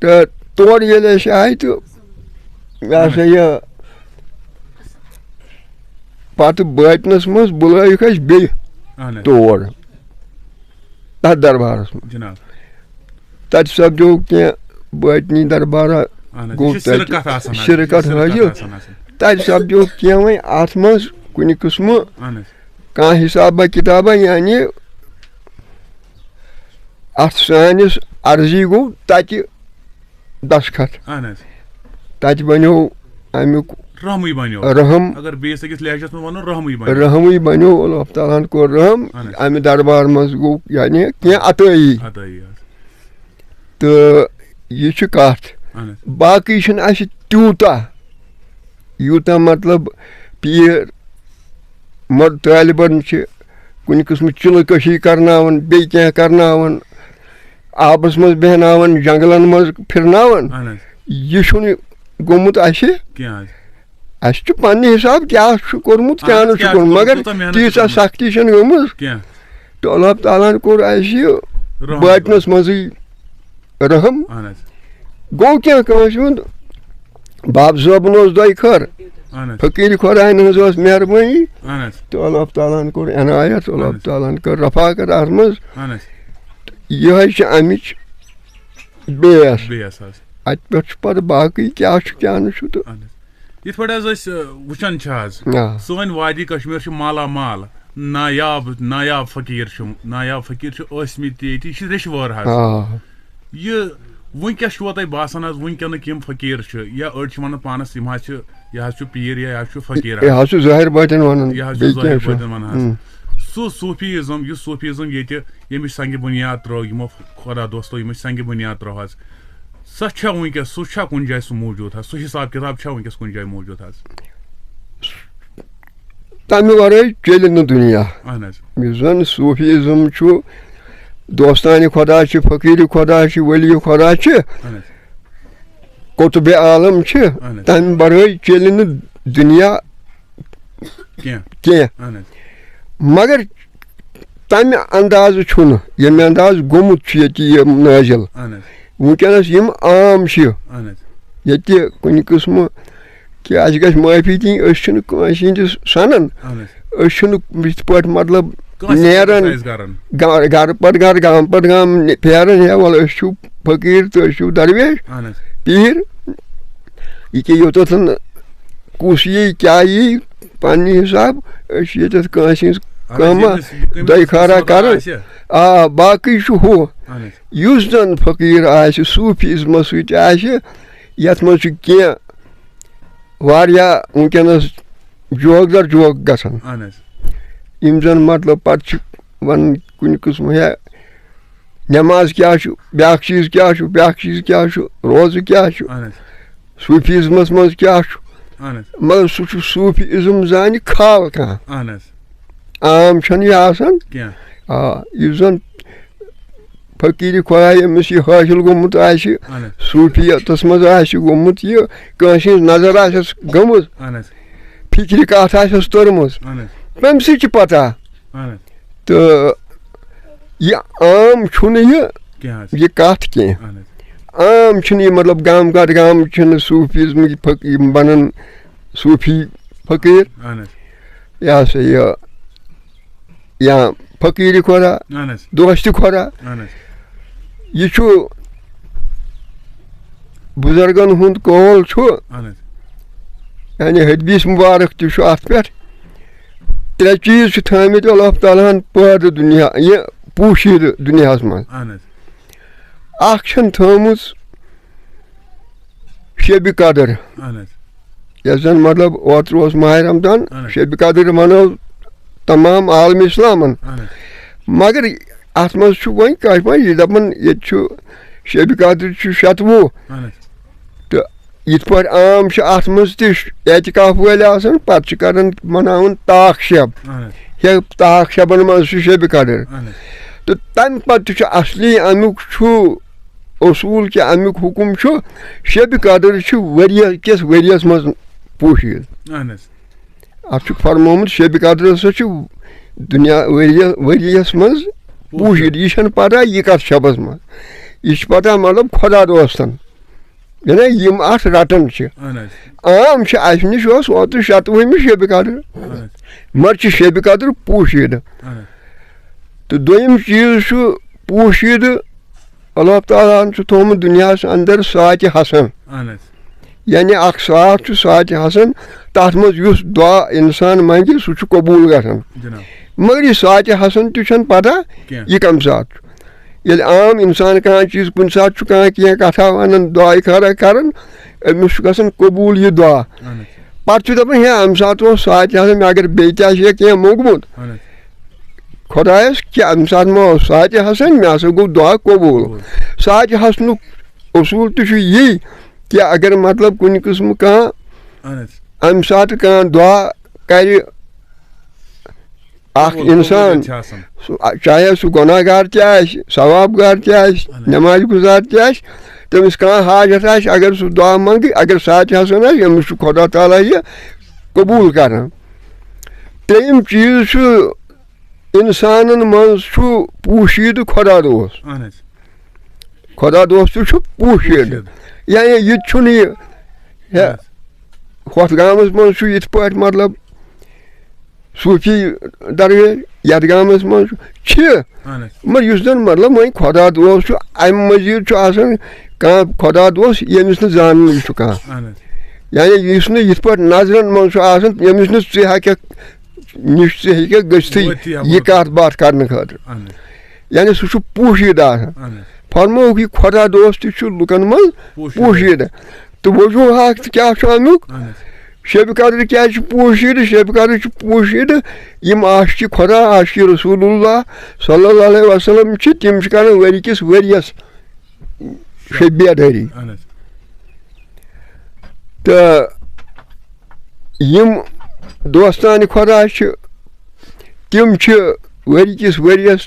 تہٕ تورٕ ییٚلہِ أسۍ آے تہٕ یہِ ہسا یہِ پَتہٕ بٲطنَس منٛز بُلٲیِکھ اَسہِ بیٚیہِ اہن حظ۔ تور، تَتھ دربارَس منٛز۔ جناب۔ تَتہِ سَپدیو کینٛہہ بٲطنی دربارہ اہن حظ۔ گوٚو یہِ چھِ سِرٕ تَتہِ کَتھ آسان حظ۔ شِرکَتھ یہِ چھِ سِرٕ حٲصِل۔ کَتھ آسان حظ۔ تَتہِ سَپدیو کینٛہہ وۄنۍ اَتھ منٛز کُنہِ قٕسمہٕ اہن حظ۔ کانٛہہ حِسابہ کِتابہ، یعنی اَتھ سٲنِس عرضی گوٚو تَتہِ دستخط۔ اہن حظ۔ تَتہِ بَنیو اَمیُک رحمٕے بَنیو۔ رحم۔ اگر بیٚیِس أکِس لہجَس منٛز وَنو، رحمٕے بَنیو۔ رحمٕے بَنیو، اللہ تعالیٰ ہَن کوٚر رحم۔ اہن حظ۔ اَمہِ دربار منٛز گوٚو، یعنی، کینٛہہ عطٲیی۔ عطٲیی حظ۔ تہٕ یہِ چھِ کَتھ۔ اہن حظ۔ باقٕے چھِنہٕ اَسہِ تیوٗتاہ، یوٗتاہ، مطلب، پیٖر مر-، طٲلبَن چھِ کُنہِ قٕسمہٕ چِلہٕ کٔشی کَرناوان، بیٚیہِ کینٛہہ کَرناوان، آبَس منٛز بیٚہناوان، جنٛگلَن منٛز پھِرناوان۔ اہن حظ۔ یہِ چھُنہٕ گوٚمُت اَسہِ۔ کینٛہہ حظ۔ اَسہِ چھُ پننہِ حساب کیٛاہ چھُ کوٚرمُت، اہن کیٛاہ حظ، نہٕ چھُ کیٛاہ چھُ کوٚرمُت، کوٚرمُت، مگر کوٗتاہ محنت چھِ تیٖژاہ کٔرمٕژ۔ سختی چھَنہٕ گٔمٕژ۔ کینٛہہ۔ تہٕ اللہ تعالیٰ ہَن کوٚر اَسہِ یہِ رحم۔ باطنَس منٛزٕے رحم۔ اہن حظ۔ گوٚو کینٛہہ کٲنٛسہِ ہُنٛد، باب صٲبُن اوس دۄیہِ خٲر، اہن حظ۔ فقیٖر خۄدایَن ہٕنٛز ٲس مہربٲنی، اہن حظ۔ تہٕ اللہ تعالیٰ ہَن کوٚر عنایت، اللہ اہن حظ۔ تعالیٰ ہَن کٔر رفاقت اَتھ منٛز۔ اہن حظ۔ یِہوٚے چھِ اَمِچ بیس۔ بیس حظ۔ اَتہِ پٮ۪ٹھ چھُ پَتہٕ باقٕے کیٛاہ چھُ، کیٛاہ نہٕ چھُ تہٕ۔ اہن حظ۔ یِتھ پٲٹھۍ حظ أسۍ، آ، وٕچھان چھِ آز، آ۔ سٲنۍ وادی کشمیر چھِ مالا مال، نایاب، نایاب فقیٖر چھِ، نایاب فقیٖر چھِ ٲسمٕتۍ تہِ ییٚتہِ، یہِ چھِ ریٚشہِ وٲر حظ۔ آ۔ یہِ وٕنکیٚس چھُوا تۄہہِ باسان حظ، وٕنکیٚنٕکۍ یِم فقیٖر چھِ، یا أڑۍ چھِ وَنان پانَس، یِم حظ چھِ، یہِ حظ چھُ پیٖر یا یہِ حظ چھُ فقیٖر یہِ حظ۔ حظ چھُ ظٲہِر بٲطِن وَنان، یہِ حظ چھُ بیٚیہِ کیٛاہ ظٲہِر چھُ؟ بٲطِن وَنان حظ۔ اۭں۔ سُہ صوٗفیٖزم، یُس صوٗفیٖزم ییٚتہِ ییٚمِچ سنگِ بُنیاد ترٲو یِمو خۄدا دوستو، یِمَے سنگِ بُنیاد ترٲو حظ۔ سۄ چھےٚ وٕنکیٚس، سُہ چھا کُنہِ جایہِ سُہ موٗجوٗد حظ؟ سُہ حساب کِتاب چھا وٕنکیٚس کُنہِ جایہِ موٗجوٗد حظ؟ تَمہِ وَرٲے چَلہِ نہٕ دُنیا۔ اہن حظ۔ یُس زَن صوٗفیٖزم چھُ، دوستانِ خۄدا چھِ، فقیٖرِ خۄدا چھِ، ؤلی خۄدا چھِ، اہن حظ۔ قطبِ عالم چھِ، اہن حظ۔ تَمہِ وَرٲے چَلہِ نہٕ دُنیا کینٛہہ۔ کینٛہہ۔ اہن حظ۔ مگر تَمہِ اندازٕ چھُنہٕ، ییٚمہِ اندازٕ گوٚمُت چھُ ییٚتہِ یہِ نٲزِل۔ اہن حظ۔ وٕنکیٚنَس یِم عام چھِ، اہن حظ۔ ییٚتہِ کُنہِ قٕسمہٕ کہِ اَسہِ گژھِ معٲفی دِنۍ، أسۍ چھِنہٕ کٲنٛسہِ ہِنٛدِس سَنان۔ اہن حظ۔ أسۍ چھِنہٕ یِتھ پٲٹھۍ، مطلب، کٲنٛسہِ نیران، criticize کران۔ گا-، گرٕ پتہٕ گرٕ، گام پتہٕ گام نہِ-، پھیران، ہے، وَلہٕ، أسۍ چھِو فقیٖر تہٕ أسۍ چھِو درویش، اہن حظ۔ پیٖر۔ یہِ کہِ یوٚتَتھ کُس یی، کیٛاہ یی، پننہِ حساب، أسۍ چھِ ییٚتٮ۪تھ کٲنٛسہِ ہٕنٛز اہن حظ، کٲمہ ییٚمِس، ییٚمِس دۄیہِ خٲرا قٕسمت کران۔ آسہِ۔ آ، باقٕے چھُ ہُہ۔ اہن حظ۔ یُس زن فقیٖر آسہِ، صوٗفی ازمس سۭتۍ آسہِ، یتھ منٛز چھُ کینٛہہ واریاہ وٕنکیٚنس جوک در جوک گژھان۔ اہن حظ۔ یِم زن، مطلب، پتہٕ چھِ ونان کُنہِ قٕسمہٕ، ہے، نماز کیٛاہ چھُ، بیٛاکھ چیٖز کیٛاہ چھُ، بیٛاکھ چیٖز کیٛاہ چھُ، روزٕ کیٛاہ چھُ، اہن حظ۔ صوٗفی ازمس منٛز کیٛاہ چھُ۔ اہن حظ۔ مگر سُہ چھُ صوٗفی ازم زانہِ خال کانٛہہ۔ اہن حظ۔ عام چھَنہٕ یہِ آسان۔ کینٛہہ۔ آ، یُس زَن فقیٖری خۄداے، ییٚمِس یہِ حٲصِل گوٚمُت آسہِ، اہن حظ۔ صوٗفیتَس منٛز آسہِ گوٚمُت یہِ، کٲنٛسہِ ہٕنٛز نظر آسٮ۪س گٔمٕژ، اہن حظ۔ فِکرِ کَتھ آسٮ۪س توٚرمُژ، اہن حظ۔ تٔمۍ سٕے چھِ پَتہ۔ اہن حظ۔ تہٕ یہِ عام چھُنہٕ یہِ، کینٛہہ حظ۔ یہِ کَتھ کینٛہہ۔ اہن حظ۔ عام چھُنہٕ یہِ، مطلب، گام پَتہٕ گام چھِنہٕ صوٗفیزمٕکۍ فق-، یِم بَنان صوٗفی فقیٖر۔ اہن حظ۔ یہِ ہسا یہِ، یا فقیٖری خۄدا، اہن حظ۔ دوستِ خۄدا۔ اہن حظ۔ یہِ چھُ بُزرگن ہُنٛد قول چھُ، اہن حظ۔ یعنی حدیث مُبارک تہِ چھُ اَتھ پٮ۪ٹھ۔ ترٛےٚ چیٖز چھِ تھٲومٕتۍ اللہ تعالیٰ ہن پٲدٕ دُنیا، یہِ پوٗشیٖدٕ دُنیاہَس منٛز۔ اہن حظ۔ اَکھ چھَن تھٲومٕژ شبِ قدر۔ اہن حظ۔ یَتھ زَن، مطلب، اوترٕ اوس ماہِ رمضان، اہن حظ۔ شبِ قدر منٲو تمام عالمِ اِسلامَن۔ اہن حظ۔ مگر اَتھ منٛز چھُ وۄنۍ کٲشِر پٲٹھۍ یہِ دَپان، ییٚتہِ چھُ شبِ قدر چھُ شَتوُہ۔ اہن حظ۔ تہٕ یِتھ پٲٹھۍ عام چھِ اَتھ منٛز تہِ اعتکاف وٲلۍ آسان، پَتہٕ چھِ کَران، مَناوان طاق شب۔ اہن حظ۔ ہے، طاق شبَن منٛز چھُ شبِ قدر۔ اہن حظ۔ تہٕ تَمہِ پَتہٕ تہِ چھُ اَصلی اَمیُک چھُ اصوٗل کہِ اَمیُک حُکُم چھُ، شبِ قدر چھِ ؤریہِ کِس ؤریَس منٛز پوٗشیٖد۔ اہن حظ۔ اَتھ چھُ فرمومُت، شبِ قدر ہسا چھُ دُنیا ؤریہِ، ؤریَس منٛز پوٗشیٖد۔ یہِ چھَنہٕ پَتہ یہِ کَتھ شبَس منٛز۔ یہِ چھِ پَتہ، مطلب، خۄدا دوستَن، یعنی یِم اَتھ رَٹان چھِ۔ اہن حظ۔ عام چھِ، اَسہِ نِش اوس اوترٕ شَتوُہمہِ شبِ قدر، اہن حظ۔ مگر چھِ شبِ قدر پوٗشیٖدٕ۔ اہن حظ۔ تہٕ دوٚیِم چیٖز چھُ پوٗشیٖدٕ، اللہ تعالیٰ ہَن چھُ تھوٚومُت دُنیاہَس اندر ساعتِ حسن۔ اہن حظ۔ یعنی اکھ ساعت چھُ ساعتِ حسن، تَتھ منٛز یُس دُعا اِنسان منٛگہِ، سُہ چھُ قبوٗل گژھان۔ جناب۔ مگر یہِ ساعتِ حسن تہِ چھَنہٕ پَتہ کینٛہہ۔ یہِ کَمہِ ساتہٕ چھُ۔ ییٚلہِ عام اِنسان کانٛہہ چیٖز، کُنہِ ساتہٕ چھُ کانٛہہ کینٛہہ کَتھا وَنان، دُعایہِ خٲرا کَران، أمِس چھُ گژھان قبوٗل یہِ دُعا۔ اہن حظ۔ پَتہٕ چھُ دَپان، ہے، اَمہِ ساتہٕ اوس ساعتِ حسن، مےٚ اگر بیٚیہِ تہِ آسہِ ہے کینٛہہ موٚنگمُت، اہن حظ۔ خۄدایَس کہِ اَمہِ ساتہٕ ما اوس ساعتِ حسن، مےٚ ہسا گوٚو دُعا قبوٗل۔ قبوٗل۔ ساعتِ حسنُک اصوٗل تہِ چھُ یی کہِ اگر، مطلب، کُنہِ قٕسمہٕ کانٛہہ اہن حظ۔ اَمہِ ساتہٕ کانٛہہ دُعا کَرِ، اَکھ قبوٗل، اِنسان، قبوٗلیت چھِ آسان۔ سُہ، چاہے سُہ گۄناہ گار تہِ آسہِ، ثواب گار تہِ آسہِ، اہن حظ۔ نٮ۪مازِ گُزار تہِ آسہِ، تٔمِس کانٛہہ حاجت آسہِ، اگر سُہ دُعا منٛگہِ، اگر ساعتِ حسن آسہِ، أمِس چھُ خۄدا تعالیٰ یہِ قبوٗل کران۔ ترٛیٚیِم چیٖز چھُ، اِنسانَن منٛز چھُ پوٗشیٖدٕ خۄدا دوست۔ اہن حظ۔ خۄدا دوست تہِ چھُ پوٗشیٖدٕ۔ پوٗشیٖدٕ۔ یعنی یہِ تہِ چھُنہٕ یہِ، ہے، اہن حظ۔ ہۄتھ گامَس منٛز چھُ یِتھ پٲٹھۍ، مطلب، صوٗفی درویش، یَتھ گامَس منٛز چھُ، چھِ۔ اہن حظ۔ مگر یُس زَن، مطلب، وۄنۍ خۄدا دوست چھُ، اَمہِ مٔزیٖد چھُ آسان کانٛہہ خۄدا دوست، ییٚمِس نہٕ زاننٕے چھُ کانٛہہ۔ اہن حظ۔ یعنی یُس نہٕ یِتھ پٲٹھۍ نظرَن منٛز چھُ آسان، ییٚمِس نہٕ ژٕ ہٮ۪کَکھ، نِش ژٕ ہٮ۪کَکھ گٔژھتھٕے وٲتِتھ یہِ یَپٲرۍ۔ کَتھ باتھ کَرنہٕ خٲطرٕ۔ اہن حظ۔ یعنی سُہ چھُ پوٗشیٖدٕ آسان۔ اہن حظ۔ فرمووُکھ، یہِ خۄدا دوست تہِ چھُ لُکَن منٛز پوٗشیٖدٕ۔ پوٗشیٖدٕ۔ تہٕ وجوٗہات کیٛاہ چھُ اَمیُک؟ اہن حظ۔ شبِ قدر کیٛازِ چھُ پوٗشیٖدٕ؟ شبِ قدر چھُ پوٗشیٖدٕ، یِم عاشقِ خۄدا، عاشقِ رسول اللہ صلی اللہ علیہ وسلم چھِ، تِم چھِ کران ؤری کِس ؤریَس شب بیدٲری۔ اہن حظ۔ تہٕ یِم دوستانِ خۄدا چھِ، تِم چھِ ؤری کِس ؤریَس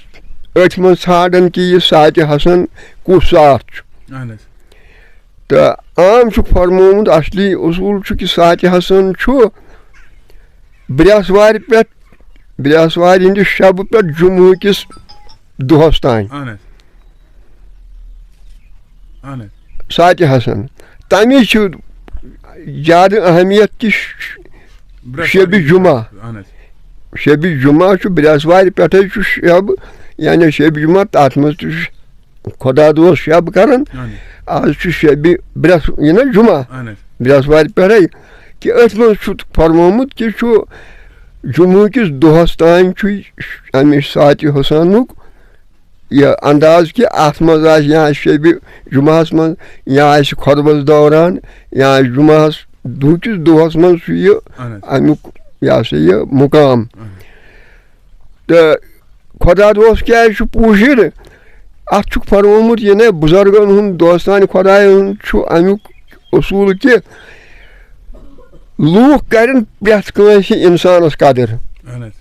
أتھۍ منٛز ژھانڈان کہِ یہِ ساعتِ حسن کُس ساعت چھُ۔ اہن حظ۔ تہٕ عام چھُکھ فرمومُت، اصلی اصوٗل چھُ کہِ ساعتِ حسن چھُ برٛٮ۪سوارِ پٮ۪ٹھ، برٛٮ۪سوارِ ہٕنٛدِ شبہٕ پٮ۪ٹھ جمعہٕ کِس دۄہَس تام۔ اہن حظ۔ اہن حظ۔ ساعتِ حسن۔ تَمِچ چھِ زیادٕ اہمیت تہِ ش-، برٛٮ۪سوارِ شبِ جمعہ۔ اہن حظ۔ شبِ جمعہ چھُ برٛٮ۪سوارِ پٮ۪ٹھَے چھُ شب، یعنی شبِ جمعہ، تَتھ منٛز تہِ چھُ خۄدا دوس شب کران۔ اہن حظ۔ آز چھُ شبِ برٛٮ۪س-، یہِ نا جمعہ، اہن حظ۔ برٛٮ۪سوارِ پٮ۪ٹھَے، کہِ أتھۍ منٛز چھُ فرمومُت کہِ چھُ جمعہ کِس دۄہَس تام چھُ اَمہِ ساعتِ حسنُک یہِ انداز کہِ اَتھ منٛز آسہِ یا شبِ جمعہَس منٛز یا آسہِ خطبس دوران یا جمعہَس دۄہ کِس دۄہَس منٛز چھُ یہِ اہن حظ۔ اَمیُک، یہِ ہسا یہِ مُقام۔ اہن حظ۔ تہٕ خۄدا دوس کیٛازِ چھُ پوٗشِر؟ اَتھ چھُکھ فرمومُت، یہِ نے بُزرگَن ہُنٛد، دوستانِ خۄدایَن ہُنٛد چھُ اَمیُک اصوٗل کہِ لوٗکھ کَرن پرٛٮ۪تھ کٲنٛسہِ اِنسانَس قدٕر۔ اہن حظ۔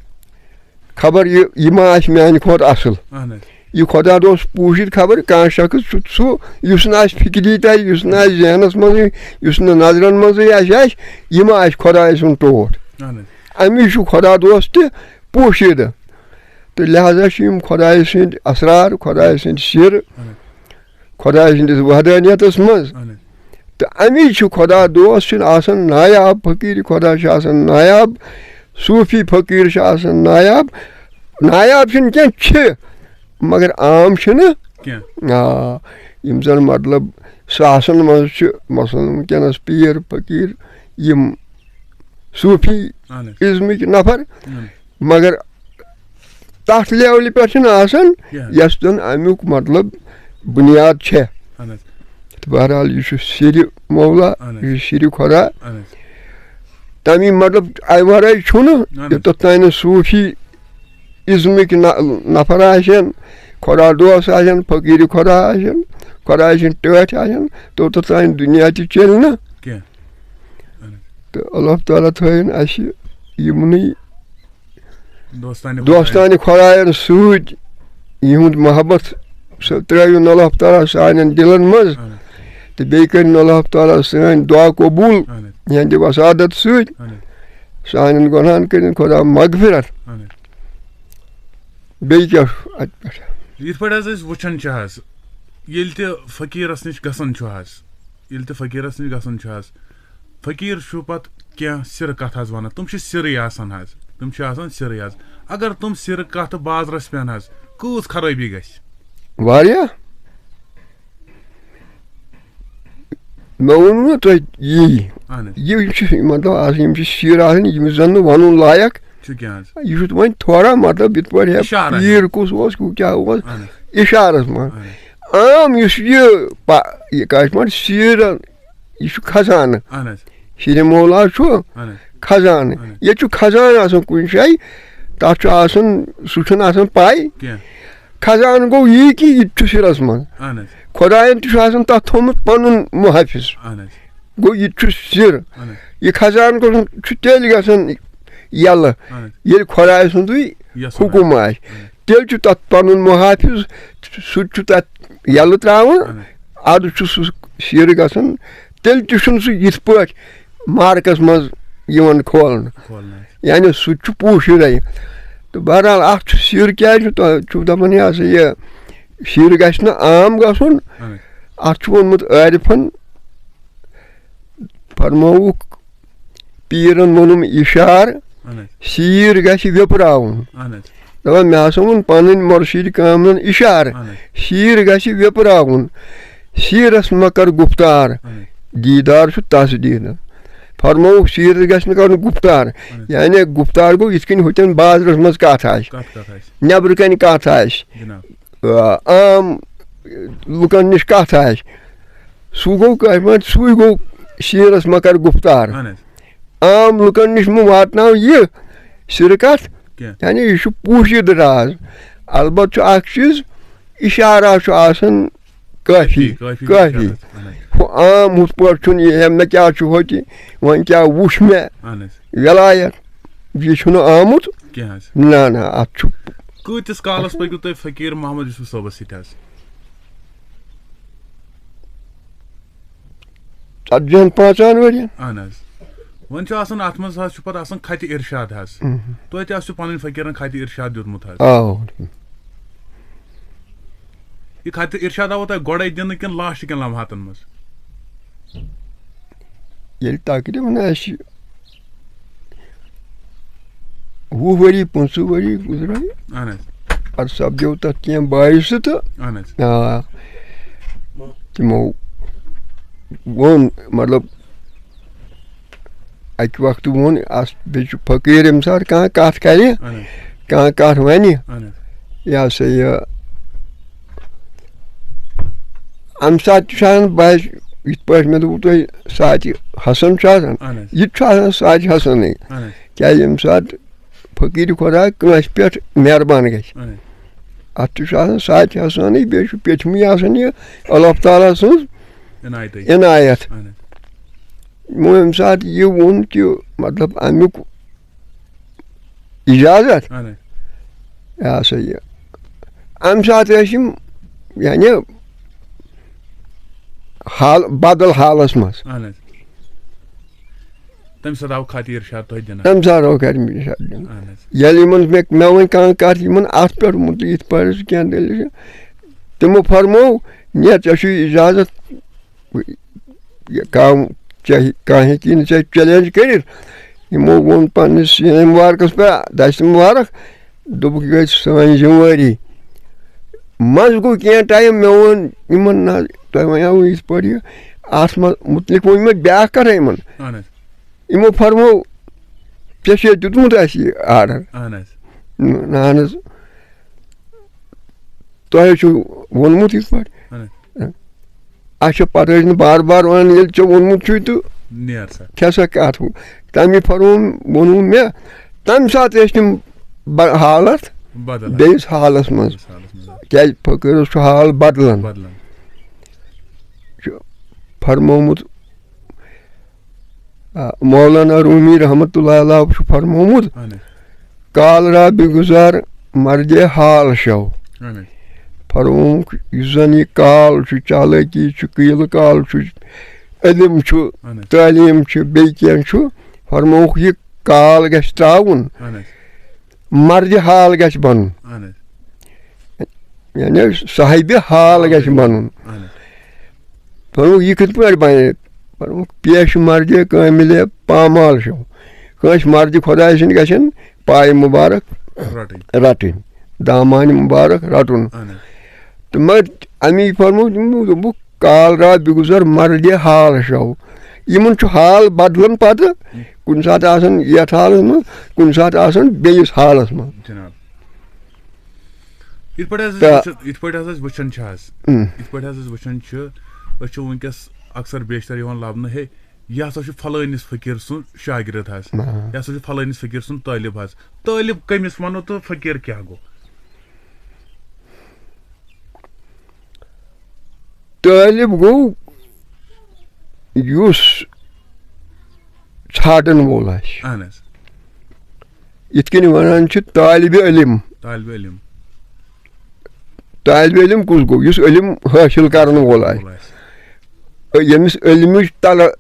خبر یہِ، یہِ ما آسہِ میٛانہِ کھۄتہٕ اَصٕل۔ اہن حظ۔ یہِ خۄدا دوس پوٗشِتھ خبر کانٛہہ شخص چھُ سُہ، یُس نہٕ اَسہِ فِکری تَرِ، یُس نہٕ اَسہِ ذہنَس منٛزٕے، یُس نہٕ نظرَن منٛزٕے آسہِ، آسہِ، یہِ ما آسہِ خۄداے سُنٛد ٹوٹھ۔ اہن حظ۔ اَمی چھُ خۄدا دوس تہِ پوٗشیٖدٕ۔ تہٕ لہذا چھِ یِم خۄدایہِ سٕنٛدۍ اسرار، خۄدایہِ سٕنٛدۍ سِر، اہن حظ۔ خۄدایہِ سٕنٛدِس وحدانیتَس منٛز۔ اہن حظ۔ تہٕ اَمی چھُ خۄدا دوس چھُنہٕ آسان نایاب، فقیٖر خۄدا چھُ آسان نایاب، صوٗفی فقیٖر چھُ آسان نایاب۔ نایاب چھِنہٕ کینٛہہ، چھِ، مگر عام چھِنہٕ۔ کینٛہہ۔ آ، یِم زَن مطلب ساسَن منٛز چھِ، مثلاً وٕنکیٚنَس پیٖر فقیٖر، یِم صوٗفی اہن حظ۔ ازمٕکۍ نفر، اہن حظ۔ مگر تَتھ لیولہِ پٮ۪ٹھ چھِنہٕ آسان، کینٛہہ۔ یۄس زَن اَمیُک مطلب بُنیاد چھےٚ۔ اہن حظ۔ تہٕ بہرحال، یہِ چھُ سِرِ مولا، اہن حظ۔ یہِ چھُ سِرِ خۄدا۔ اہن حظ۔ تَمی مطلب، اَمہِ وَرٲے چھُنہٕ اہن حظ۔ یوٚتَتھ تام نہٕ صوٗفی ازمٕکۍ نہ-، نفر آسن، خۄدا دوس آسن، فقیٖر خۄدا آسن، خۄداے سٕنٛدۍ ٹٲٹھۍ آسن، توٚتَتھ تام دُنیا تہِ چلہِ نہٕ۔ کینٛہہ۔ اہن حظ۔ تہٕ اللہ تعالیٰ تھٲیِن اَسہِ یِمنٕے دوستانہِ خۄدایَن۔ دوستانہِ خۄدایَن سۭتۍ یِہُنٛد محبت، سُہ ترٛٲوِن اللہ تعالیٰ سانٮ۪ن دِلَن منٛز۔ اہن حظ۔ تہٕ بیٚیہِ کٔرِن اللہ تعالیٰ سٲنۍ دُعا قبوٗل اہن حظ۔ یِہٕنٛدِ وسادت سۭتۍ۔ اہن حظ۔ سانٮ۪ن گۄناہَن کٔرِن خۄدا مغفرت۔ اہن حظ۔ بیٚیہِ کیٛاہ چھُ اَتہِ پٮ۪ٹھ؟ یِتھ پٲٹھۍ حظ أسۍ وٕچھان چھِ حظ، ییٚلہِ تہِ فقیٖرَس نِش گژھان چھُ حظ، ییٚلہِ تہِ فقیٖرَس نِش گژھان چھُ حظ، فقیٖر چھُ پَتہٕ کینٛہہ سِرٕ کَتھ حظ وَنان۔ تِم چھِ سِرٕے آسان حظ، تِم چھِ آسان سِرٕے حظ۔ اگر تِم سِرٕ کَتھٕ بازرَس پٮ۪ن حظ، کۭژ خرٲبی گژھِ؟ واریاہ۔ مےٚ ووٚنوُ نہ تۄہہِ یی۔ اہن حظ۔ یہِ چھُ مطلب آسان، یِم چھِ سِر آسان، یِم زَن نہٕ وَنُن لایق۔ چھُ کینٛہہ حظ۔ یہِ چھُ وۄنۍ تھوڑا مطلب یِتھ پٲٹھۍ ہے اِشارَس منٛز۔ پیٖر کُس اوس، کیٛاہ اوس۔ اہن حظ۔ اِشارَس منٛز۔ اہن حظ۔ عام یُس یہِ پا-، یہِ کیٛاہ چھِ وَنان، سِر، یہِ چھُ خزانہٕ۔ اہن حظ۔ سِرِ مولا چھُ اہن حظ۔ خزانہٕ۔ اہن حظ۔ ییٚتہِ چھُ خزانہٕ آسان کُنہِ جایہِ، تَتھ چھُ آسان، سُہ چھُنہٕ آسان پَے۔ کینٛہہ۔ خزانہٕ گوٚو یی کہِ یہِ تہِ چھُ سِرَس منٛز۔ اہن حظ۔ خۄدایَن تہِ چھُ آسان تَتھ تھوٚومُت پَنُن محافظ۔ اہن حظ۔ گوٚو یہِ تہِ چھُ سِر۔ اہن حظ۔ یہِ خزانہٕ گوٚو چھُ تیٚلہِ گژھان یَلہٕ، اہن حظ۔ ییٚلہِ خۄداے سُنٛدُے یَژھُن حُکُم آسہِ۔ آسہِ۔ اہن حظ۔ تیٚلہِ چھُ تَتھ پَنُن محافظ، سُہ تہِ چھُ تَتھ یَلہٕ ترٛاوان۔ اہن حظ۔ اَدٕ چھُ سُہ سِر گژھان، تیٚلہِ تہِ چھُنہٕ سُہ یِتھ پٲٹھۍ مارکَس منٛز یِوان کھولنہٕ۔ کھولنہٕ حظ۔ یعنی سُہ تہِ چھُ پوٗشِدَے۔ تہٕ بہرحال، اَتھ چھُ سِر کیٛازِ چھُ تۄہہِ چھُو دَپان، یہِ ہسا یہِ سِر گژھِ نہٕ عام گژھُن۔ اہن حظ۔ اَتھ چھُ ووٚنمُت عارفَن، فرمووُکھ، پیٖرَن ووٚنُم اِشارٕ، اہن حظ۔ سیٖر گژھِ ویٚپراوُن۔ اہن حظ۔ دَپان، مےٚ ہسا ووٚن پَنٕنۍ مُرشِد کاملَن اِشارٕ، اہن حظ۔ سیٖر گژھِ ویٚپراوُن، سیٖرَس مہ کَر گُفتار، اہن حظ۔ دیٖدار چھُ تَس دیٖدار۔ فرمووُکھ، سیٖرَس گژھِ نہٕ کَرُن گُفتار، اہن حظ۔ یعنی گُفتار گوٚو یِتھ کٔنۍ ہُتٮ۪ن بازرَس منٛز کَتھ آسہِ، کَتھ کَتھ آسہِ۔ نٮ۪برٕ کَنہِ کَتھ آسہِ۔ جِناب۔ آ، عام لُکَن نِش کَتھ آسہِ، سُہ گوٚو کٲشِر پٲٹھۍ، سُے گوٚو سیٖرَس مہ کَر گُفتار۔ اہن حظ۔ عام لُکَن نِش مہ واتناو یہِ سِرٕ کَتھ، کینٛہہ۔ یعنی یہِ چھُ پوٗشِدٕ راز۔ البتہ چھُ اَکھ چیٖز، اِشارہ چھُ آسان کٲفی، کٲفی، کٲفی۔ اِشارہ، اہن حظ۔ ہُہ عام ہُتھ پٲٹھۍ چھُنہٕ یہِ، ہے، مےٚ کیٛاہ چھُ ہوٚتہِ، وۄنۍ کیٛاہ وُچھ مےٚ؟ اہن حظ۔ وِلایت، یہِ چھُنہٕ آمُت۔ کینٛہہ حظ۔ نہ، نہ، اَتھ چھُ۔ کۭتِس کالَس پٔکِو تُہۍ فقیٖر محمد یوسف صٲبَس سۭتۍ حظ؟ ژتجی ہن پانٛژن ؤرین۔ اہن حظ۔ وۄنۍ چھُ آسان، اَتھ منٛز حظ چھُ پَتہٕ آسان خطِ ارشاد حظ۔ اہم۔ تۄہہِ تہِ آسیو پَنٕنۍ فقیٖرن خطِ ارشاد دیُتمُت حظ۔ آ۔ یہِ خطِ ارشاد آوٕ تۄہہِ گۄڈَے دِنہٕ کِنہٕ لاسٹ کٮ۪ن لمحاتن منٛز؟ ییٚلہِ تقریٖباً اَسہِ وُہ ؤری، پٕنٛژٕہ ؤری گُزرے، اہن حظ۔ پَتہٕ سَپدیو تَتھ کینٛہہ باعث تہٕ اہن حظ۔ آ، تِمو ووٚن، مطلب، اَکہِ وقتہٕ ووٚن اَس، بیٚیہِ چھُ فقیٖر ییٚمہِ ساتہٕ کانٛہہ کَتھ کَرِ، اہن حظ۔ کانٛہہ کَتھ وَنہِ، اہن حظ۔ یہِ ہسا یہِ، اَمہِ ساتہٕ تہِ چھُ آسان، بہٕ آسہٕ یِتھ پٲٹھۍ مےٚ دوٚپوُ تۄہہِ، ساعتِ حسن چھُ آسان، اہن حظ۔ یہِ تہِ چھُ آسان ساعتِ حسنٕے۔ اہن حظ۔ کیٛازِ ییٚمہِ ساتہٕ فقیٖر خۄدا کٲنٛسہِ پٮ۪ٹھ مہربان گژھِ، اہن حظ۔ اَتھ تہِ چھُ آسان ساعتِ حسنٕے، بیٚیہِ چھُ پیٚٹھمٕے آسان یہِ اللہ تعالیٰ سٕنٛز عنایتٕے۔ عنایت۔ اہن حظ۔ یِمو ییٚمہِ ساتہٕ یہِ ووٚن کہِ مطلب اَمیُک اجازت۔ اہن حظ۔ یہِ ہسا یہِ۔ اَمہِ ساتہٕ ٲسۍ یِم، یعنی، حال، بدل حالس منٛز۔ اہن حظ۔ تَمہِ ساتہٕ آو خط ارشاد تۄہہِ دِنہٕ۔ تَمہِ ساتہٕ آو خط ارشاد دِنہٕ۔ اہن حظ۔ ییٚلہِ یِمن مےٚ، مےٚ وۄنۍ کانٛہہ کَتھ یِمن اَتھ پٮ۪ٹھ مُتعلِق یِتھ پٲٹھۍ سُہ کینٛہہ دٔلیٖل چھِ، تِمو فرموو، نیر، ژےٚ چھُے اجازت، یہِ کانٛہہ، ژےٚ، کانٛہہ ہیٚکی نہٕ ژےٚ challenge کٔرِتھ۔ یِمو ووٚن پننِس سیٖنے مُبارکَس پٮ۪ٹھ، دَستہِ مُبارک، دوٚپُکھ، یہِ گٔے سٲنۍ ذِمہٕ وٲری۔ منٛزٕ گوٚو کینٛہہ ٹایم، مےٚ ووٚن یِمَن، نہ حظ، تۄہہِ وَنیٛاوُ یِتھ پٲٹھۍ یہِ، اَتھ منٛز مُتعلِق ووٚن مےٚ بیٛاکھ کَتھا یِمَن۔ اہن حظ۔ یِمو فرموو، ژےٚ چھُے دیُتمُت اَسہِ یہِ order۔ اہن حظ۔ نہ، اہن حظ۔ تۄہہِ چھُو ووٚنمُت یِتھ پٲٹھۍ۔ اہن حظ۔ اچھا، پتہٕ ٲسۍ نہٕ بار بار وَنان، ییٚلہِ ژےٚ ووٚنمُت چھُے تہٕ نیر سا۔ کھےٚ سا کَتھ ہُہ۔ تَمی فرموو، ووٚنوُ مےٚ، تَمہِ ساتہٕ ٲسۍ تِم ب-، حالت بدل۔ بیٚیِس حالس منٛز۔ بیٚیِس حالس منٛز۔ کیٛازِ فقیٖرس چھُ حال بدلان۔ بدلان۔ چھُ فرمومُت، آ، مولانا رومی رحمتہ اللہ علیہ چھُ فرمومُت، اہن حظ۔ کال را بگذر مردِ حال شو۔ اہن حظ۔ فرمووُکھ، یُس زن یہِ کال چھُ، چالٲکی چھُ، قیٖلہٕ کال چھُ، علم چھُ، اہن حظ۔ تعلیٖم چھُ، بیٚیہِ کینٛہہ چھُ، فرمووُکھ، یہِ کال گژھِ ترٛاوُن، اہن حظ۔ مردِ حال گژھِ بنُن۔ اہن حظ۔ یعنی صاحبِ حال گژھِ بنُن۔ اہن حظ۔ فرمووُکھ، یہِ کِتھ پٲٹھۍ بنہِ؟ فرمووُکھ، پیش مردِ کاملِ پامال شو۔ کٲنٛسہِ مردِ خۄداے سٕنٛدِ گژھن پایہِ مُبارک رَٹٕنۍ۔ رَٹٕنۍ، دامانِ مُبارک رَٹُن۔ اہن حظ۔ تہٕ مگر اَمی فرموو تِمو، دوٚپُکھ، کال را بگذر مردِ حال شو۔ یِمن چھُ حال بدلان پتہٕ، کُنہِ ساتہٕ آسان یتھ حالس منٛز، کُنہِ ساتہٕ آسان بیٚیِس حالس منٛز۔ جناب۔ یِتھ پٲٹھۍ حظ أسۍ تہٕ وٕچھان، یِتھ پٲٹھۍ حظ أسۍ وٕچھان چھِ حظ، اۭں۔ یِتھ پٲٹھۍ حظ أسۍ وٕچھان چھِ، أسۍ چھِ وٕنکیٚس اکثر بیشتر یِوان لبنہٕ، ہے، یہِ ہسا چھُ فلٲنِس فقیٖر سُنٛد شاگرد حظ، آ۔ یہِ ہسا چھُ فلٲنِس فقیٖر سُنٛد طٲلب حظ۔ طٲلب کٔمِس وَنو تہٕ فقیٖر کیٛاہ گوٚو؟ طٲلب گوٚو یُس ژھانٛڈن وول آسہِ۔ اہن حظ۔ یِتھ کٔنۍ وَنان چھِ طالبِ علم۔ طالبِ علم۔ طالبِ علم کُس گوٚو؟ یُس علم حٲصِل کَرَن وول آسہِ۔ وول آسہِ۔ ییٚمِس علمٕچ طلب،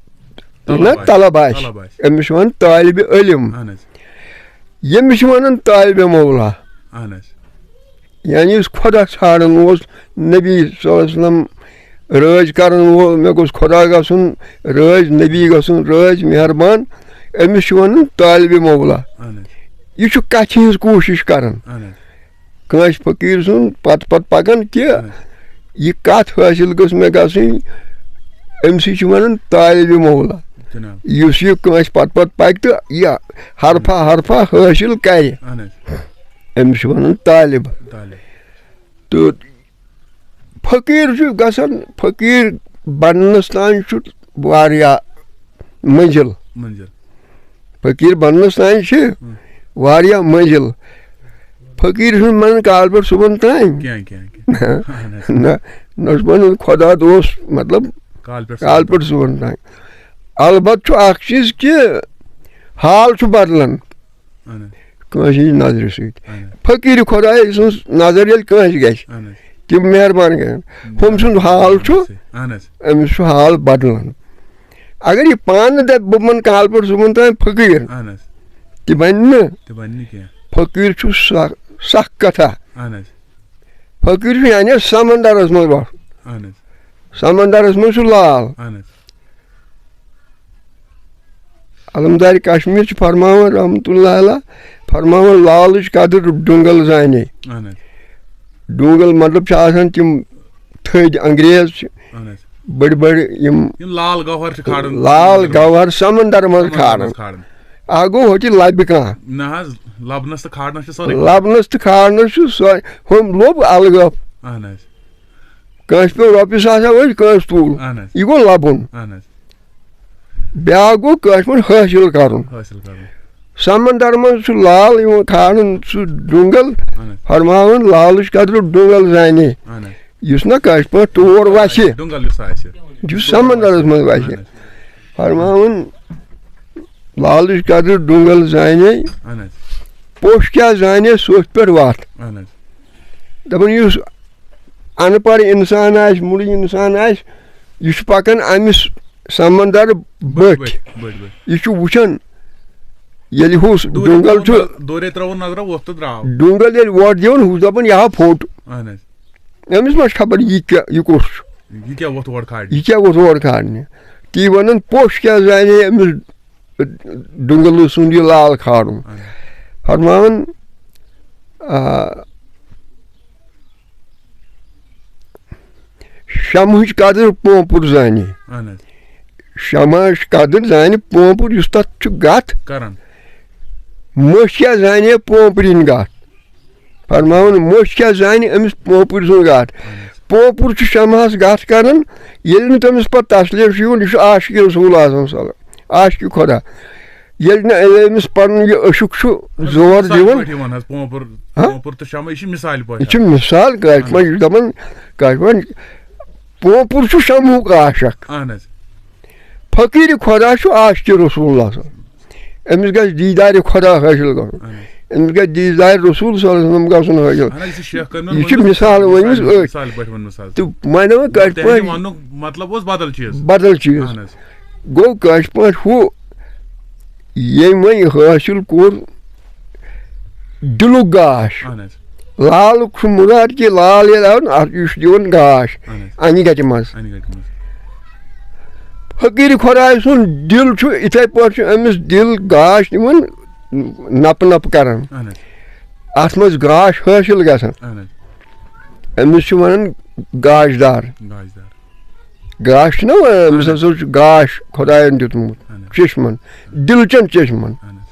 طلب نہ آسہِ۔ طلب آسہِ۔ طلب آسہِ۔ أمِس چھِ وَنان طالبِ علم۔ اہن حظ۔ ییٚمِس چھِ وَنان طالبِ مولا۔ اہن حظ۔ یعنی یُس خۄدا ژھانٛڈان اوس، نبی صلی اللہ علیہ وسلم رٲضۍ کرن وول، مےٚ گوٚژھ خۄدا گژھُن رٲضۍ، نبی گژھُن رٲضۍ، مہربان، أمِس چھِ وَنان طالبِ مولا۔ اہن حظ۔ یہِ چھُ کَتھِ ہِنٛز کوٗشِش کران۔ اہن حظ۔ کٲنٛسہِ فقیٖر سُنٛد پتہٕ پتہٕ پکان کہِ اہن حظ۔ یہِ کَتھ حٲصِل گٔژھ مےٚ گژھٕنۍ، أمۍ سٕے چھِ وَنان طالبِ مولا۔ جناب۔ یُس یہِ کٲنٛسہِ پتہٕ پتہٕ پکہِ تہٕ یہِ حرفہ حرفہ حٲصِل کرِ، اہن حظ۔ أمِس چھِ وَنان طالب۔ طالب۔ تہٕ فقیٖر چھُ گژھان، فقیٖر بننَس تام چھُ واریاہ منزل۔ منزل۔ فقیٖر بننَس تام چھِ ہُم۔ واریاہ منزل۔ فقیٖر چھُنہٕ بنان کالہٕ پٮ۪ٹھ صُبحن تام۔ کینٛہہ، کینٛہہ، کینٛہہ۔ نہ، اہن حظ۔ نہ، نہ چھُ بنان خۄدا دوست، مطلب، کالہٕ پٮ۪ٹھ کالہٕ صُبحن پٮ۪ٹھ صُبحن تام۔ البتہٕ چھُ اکھ چیٖز کہِ حال چھُ بدلان۔ اہن حظ۔ کٲنٛسہِ ہِنٛزِ نظرِ سۭتۍ۔ اہن حظ۔ فقیٖر خۄداے سٕنٛز نظر ییٚلہِ کٲنٛسہِ گژھِ، اہن حظ۔ تِم مہربان کرن۔ ہُم سُنٛد حال چھُ، اہن حظ۔ أمِس چھُ حال بدلان۔ اگر یہِ پانہٕ دَپہِ، بہٕ بَنہٕ کالہٕ پٮ۪ٹھ صُبحن تام فقیٖر، اہن حظ۔ تہِ بَنہِ نہٕ۔ تہِ بَنہِ نہٕ کینٛہہ۔ فقیٖر چھُ سخ، سخ کتھا۔ اہن حظ۔ فقیٖر چھُ یعنی سمندرس منٛز وَسُن۔ اہن حظ۔ سمندرس منٛز چھُ لال۔ اہن حظ۔ علمدار کشمیر چھِ فرماوان رحمتہ اللہ علیہ، فرماوان لالٕچ قدٕر ڈُنگل زانے۔ اہن حظ۔ ڈُنگل مطلب چھِ آسان تِم تھٔدۍ انگریز چھِ، اہن حظ۔ بٔڑۍ بٔڑۍ یِم یِم لال گوہر چھِ کھاران۔ لال گوہر سمندر منٛز سمندر کھاران۔ منٛز کھاران۔ اکھ گوٚو ہوٚتہِ لبہِ کانٛہہ۔ نہ حظ، لبنس تہٕ کھارنس چھِ سٲرٕے۔ لبنس تہٕ کھارنس چھُ سۄ، ہُم لوٚب الگٲب۔ اہن حظ۔ کٲنٛسہِ پیوٚو رۄپیہِ ساس وٲج، کٲنٛسہِ تُل۔ اہن حظ۔ یہِ گوٚو لبُن۔ اہن حظ۔ بیٛاکھ گوٚو کٲنٛسہِ پٮ۪ٹھ حٲصِل کرُن۔ حٲصِل کرُن۔ سمندر منٛز چھُ لال یِوان کھارُن سُہ ڈُنگل، اہن حظ۔ فرماوان لالٕچ قدرٕ ڈُنگل زانے۔ اہن حظ۔ یُس نہ کٲنٛسہِ پٲٹھۍ تور وسہِ، ڈُنگل یُس آسہِ۔ یُس سمندرس منٛز وسہِ۔ اہن حظ۔ فرماوان لالٕچ قدرٕ ڈُنگل زانے، اہن حظ۔ پوٚش کیٛاہ زانے سوٚتھ پٮ۪ٹھ وتھ۔ اہن حظ۔ دپان یُس ان پڑھ انسان آسہِ، مُڑٕے انسان آسہِ، یہِ چھُ پکان امہِ س-، سمندر بٔٹھۍ۔ بٔٹھۍ، بٔٹھۍ، بٔٹھۍ۔ یہِ چھُ وٕچھان ییٚلہِ ہُس دوٗرے ڈُنگل ترٛاوُن چھُ، نظ-، دوٗرے ترٛاوُن نظرا وۄتھ تہٕ درٛاو۔ ڈُنگل ییٚلہِ وۄٹھ دِوان، ہُس دپان یہِ ہا پھوٚٹ۔ اہن حظ۔ أمِس ما چھِ خبر یہِ کیٛاہ، یہِ کُس چھُ؟ یہِ کیٛاہ وۄتھ اورٕ کھالہِ؟ یہِ کیٛاہ ووٚتھ اورٕ کھارنہِ؟ تی وَنان پوٚش کیٛاہ زانہِ أمِس ڈُنٛگلہٕ سُنٛد یہِ لال کھارُن۔ اہن حظ۔ فرماوان، آ، شمہٕچ قدٕر پونٛپُر زانہِ۔ اہن حظ۔ شمہٕچ قدٕر زانہِ پونٛپُر، یُس تَتھ چھُ گَتھ۔ کران۔ مٔچھ کیٛاہ زانہِ پونٛپرِن گَتھ؟ فرماوان، مٔچھ کیٛاہ زانہِ أمِس پونٛپُر سُنٛد گَتھ؟ اہن حظ۔ پونٛپُر چھُ شمہَس گَتھ کران، ییٚلہِ نہٕ تٔمِس پَتہٕ تسلیف چھُ یِوان، یہِ چھُ عاشقِ رسول آسان صلی اللہ، عاشقِ خدا۔ ییٚلہِ نہٕ، ییٚلہِ أمِس پَنُن یہِ عشق چھُ زور مثال دِوان، پٲٹھۍ یِوان حظ، پونٛپُر، ہا؟ پونٛپُر تہٕ شمع، یہِ چھِ مثالہِ پٲٹھۍ یہِ چھُ حظ۔ مثال کٲشِر پٲٹھۍ دَپان، کٲشِر پٲٹھۍ، پونٛپُر چھُ شمہُک عاشق۔ اہن حظ۔ فقیٖر خدا چھُ عاشقِ رسول اللہ صلی اللہ علیہ وسلم۔ أمِس گژھِ دیٖدارِ خدا حٲصِل گژھُن۔ اہن حظ۔ أمِس گژھِ دیٖدارِ رسول صلی اللہ علیہ وسلم گژھُن حٲصِل۔ اہن حظ، یہِ چھِ شیخ کٔرمٕژ یہِ چھِ وۄنۍ مثال ؤنمٕژ مثالہِ، أتھۍ۔ مثالہِ پٲٹھۍ ؤنمٕژ حظ۔ تہٕ وۄنۍ وۄنۍ کٲشِر تِہنٛدِ پٲٹھۍ وننُک مطلب اوس بدل چیٖز۔ بدل چیٖز۔ اہن حظ۔ گوٚو کٲشِر پٲٹھۍ ہُہ ییٚمۍ وۄنۍ حٲصِل کوٚر دِلُک گاش، اہن حظ۔ لالُک چھُ مُراد کہِ لال ییٚلہِ آو نہٕ، اَتھ یہِ چھُ دِوان گاش اہن حظ۔ اَنہِ گَٹہِ منٛز۔ اَنہِ گَٹہِ منٛز۔ فقیٖر خۄداے سُنٛد دِل چھُ اِتھَے پٲٹھۍ چھُ أمِس دِل گاش دِوان، نَپہٕ نَپہٕ کَران۔ اہن حظ۔ اَتھ منٛز گاش حٲصِل گژھان۔ اہن حظ۔ أمِس چھِ وَنان گاش دار۔ گاش دار۔ گاش چھُنہ وَنان، أمِس ہسا چھُ گاش خۄدایَن دیُتمُت اہن حظ۔ چشمَن، دِلچَن چشمَن۔ اہن حظ۔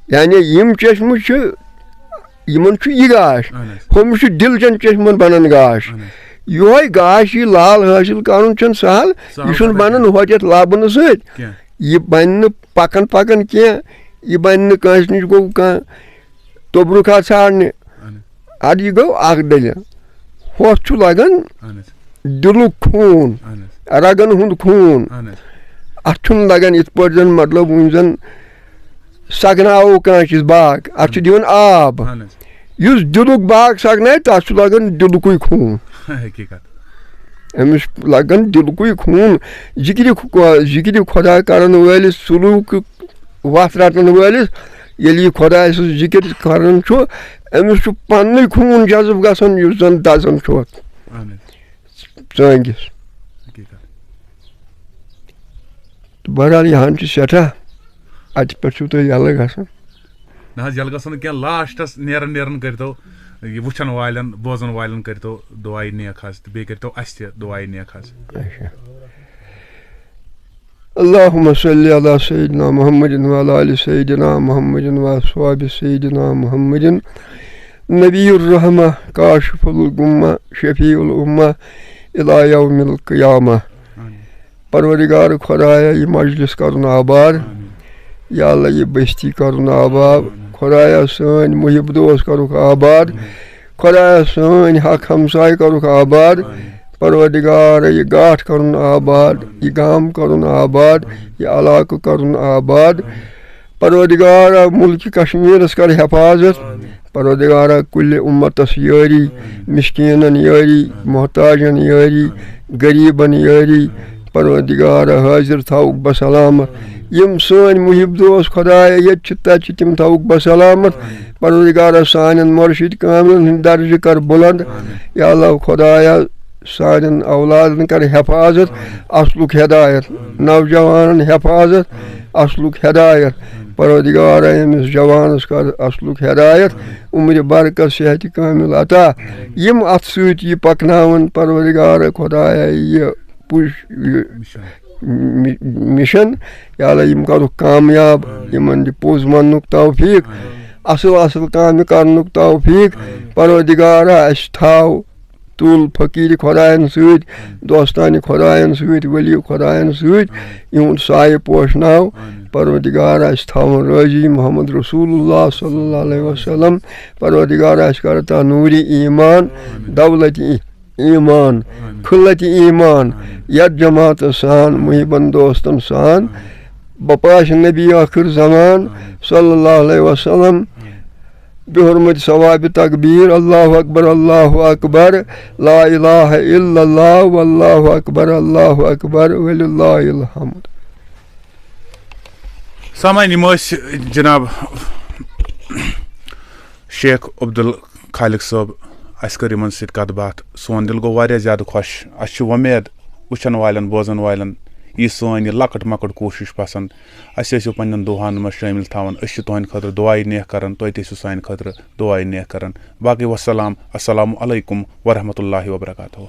یعنی یِم چشمہٕ چھِ، یِمَن چھُ یہِ گاش، اہن حظ۔ ہُمِس چھُ دِلچَن چشمَن بَنان گاش۔ اہن حظ۔ یِہوٚے گاش، یہِ لال حٲصِل کَرُن چھُنہٕ سہل، سہل یہِ چھُنہٕ کَتھا بَنان کینٛہہ۔ ہۄتٮ۪تھ لَبنہٕ سۭتۍ۔ کینٛہہ۔ یہِ بَنہِ نہٕ پَکان پَکان کینٛہہ، یہِ بَنہِ نہٕ کٲنٛسہِ نِش گوٚو کانٛہہ توٚبرُکھا ژھانٛڈنہِ۔ اہن حظ۔ اَدٕ یہِ گوٚو اَکھ دٔلیٖل۔ ہۄتھ چھُ لَگان اہن حظ۔ دِلُک خوٗن، اہن حظ۔ رَگَن ہُنٛد خوٗن۔ اہن حظ۔ اَتھ چھُنہٕ لَگان یِتھ پٲٹھۍ زَن، مطلب، وٕنۍ زَن سَگناوو کٲنٛسہِ ہِنٛز باغ، اَتھ چھُ دِوان آب۔ اہن حظ۔ یُس دِلُک باغ سَگنایہِ، تَتھ چھُ لَگان دِلُکُے خوٗن۔ حقیٖقت۔ أمِس چھُ لَگان دِلکُے خوٗن۔ ذِکرِ خۄ-، ذِکرِ خۄدا کَرَن وٲلِس، سلوٗک وَتھ رَٹَن وٲلِس، ییٚلہِ یہِ خۄداے سُنٛد ذِکِر کَران چھُ، أمِس چھُ پَننُے خوٗن جذب گژھان، یُس زَن دَزان چھُ اَتھ اہن حظ۔ ژٲنٛگِس۔ حقیٖقت۔ تہٕ بہرحال، یہِ ہَن چھِ سٮ۪ٹھاہ، اَتہِ پٮ۪ٹھ چھُو تُہۍ یَلہٕ گژھان۔ نہ حظ، ییٚلہِ گژھو نہٕ کینٛہہ، لاسٹَس نیران نیران کٔرۍتو یہِ وٕچھَن والٮ۪ن، بوزَن والٮ۪ن کٔرۍتو دُعایہِ نیک حظ، تہٕ بیٚیہِ کٔرۍتو اَسہِ تہِ دُعایہِ نیک حظ۔ اچھا۔ اللهم صل على سيدنا محمد وعلى آل سيدنا محمد وأصحاب سيدنا محمد نبي الرحمة كاشف الغمة شفيع الأمة إلى يوم القيامة۔ آمین۔ پروردگار خدایا، یہِ مجلس کرُن آباد۔ آمین۔ یا اللہ، یہِ بستی کرُن آباد۔ خدایا، سٲنۍ محب دوست کرُکھ آباد۔ خدایا، سٲنۍ حق ہمساے کرُکھ آباد۔ پروردگار، یہِ گاٹھ کرُن آباد، یہِ گام کرُن آباد، یہِ علاقہٕ کرُن آباد۔ پروردگار، ملکِ کشمیرس کر حفاظت۔ پروردگارا، کُلہِ اُمتس یٲری، مسکیٖنن یٲری، محتاجن یٲری، غریٖبن یٲری۔ پروردگارا، حٲضِر تھاوُکھ بسلامت۔ یِم سٲنۍ محب دوست خدایا ییٚتہِ چھِ، تَتہِ چھِ، تِم تھاوُکھ بسلامت۔ پروردگارا، سانٮ۪ن مرشد کاملن ہُنٛد درجہٕ کر بُلند۔ یا اللہ خدایا، سانٮ۪ن اولادن کر حفاظت، اصلُک ہدایت، نوجوانن حفاظت۔ اصلُک ہدایت۔ پروردگارا، ییٚمِس جوانس کر اصلُک ہدایت، عمرِ برکت، صحتِ کامل عطا۔ یِم اتھ سۭتۍ یہِ پکناون، پروردگارا خدایا، یہِ پُش، یہِ مِ-، مِشن، یا اللہ، یِم کرُکھ کامیاب، یِمن دِ پوٚز وننُک توفیق، اصل اصل کامہِ کرنُک توفیق۔ پروردگارا، اسہِ تھاو تُل فقیٖرِ خۄدایَن سۭتۍ، دوستانِ خۄدایَن سۭتۍ، ؤلی خۄدایَن سۭتۍ، یِہُنٛد سایہِ پوشناو۔ پروردگار آسہِ تھاوُن رٲضی محمد رسول اللہ صلی اللہ علیہ وسلم۔ پروردگار آسہِ کَرتا نوٗرِ ایمان، دولتِ ای-، ایمان، کھلتِ ایمان، یَتھ جماعتَس سان، محبن دوستن سان، بپاش نبی آخر زمان صلی اللہ علیہ وسلم۔ بحرمت ثواب تکبیر، اللہ اکبر، اللہ اکبر، لا الہ الا اللہ، واللہ اکبر، اللہ اکبر، وللہ الحمد۔ سامعین، یِم ٲسۍ جناب شیخ عبدالخالق صٲب، اَسہِ کٔر یِمن سۭتۍ کَتھ باتھ۔ سون دِل گوٚو واریاہ زیادٕ خۄش۔ اَسہِ چھِ وۄمید وٕچھن والٮ۪ن، بوزن والٮ۪ن یی سٲنۍ یہِ لۄکٕٹ مۄکٕٹ کوٗشِش پسنٛد۔ اَسہِ ٲسِو پننٮ۪ن دُعاہن منٛز شٲمِل تھاوان۔ أسۍ چھِ تُہنٛدِ خٲطرٕ دُعایہِ نیک کران، تُہۍ تہِ ٲسِو سانہِ خٲطرٕ دُعایہِ نیک کران۔ باقٕے وسلام، السلام علیکم ورحمۃ اللہ وبرکاتہ۔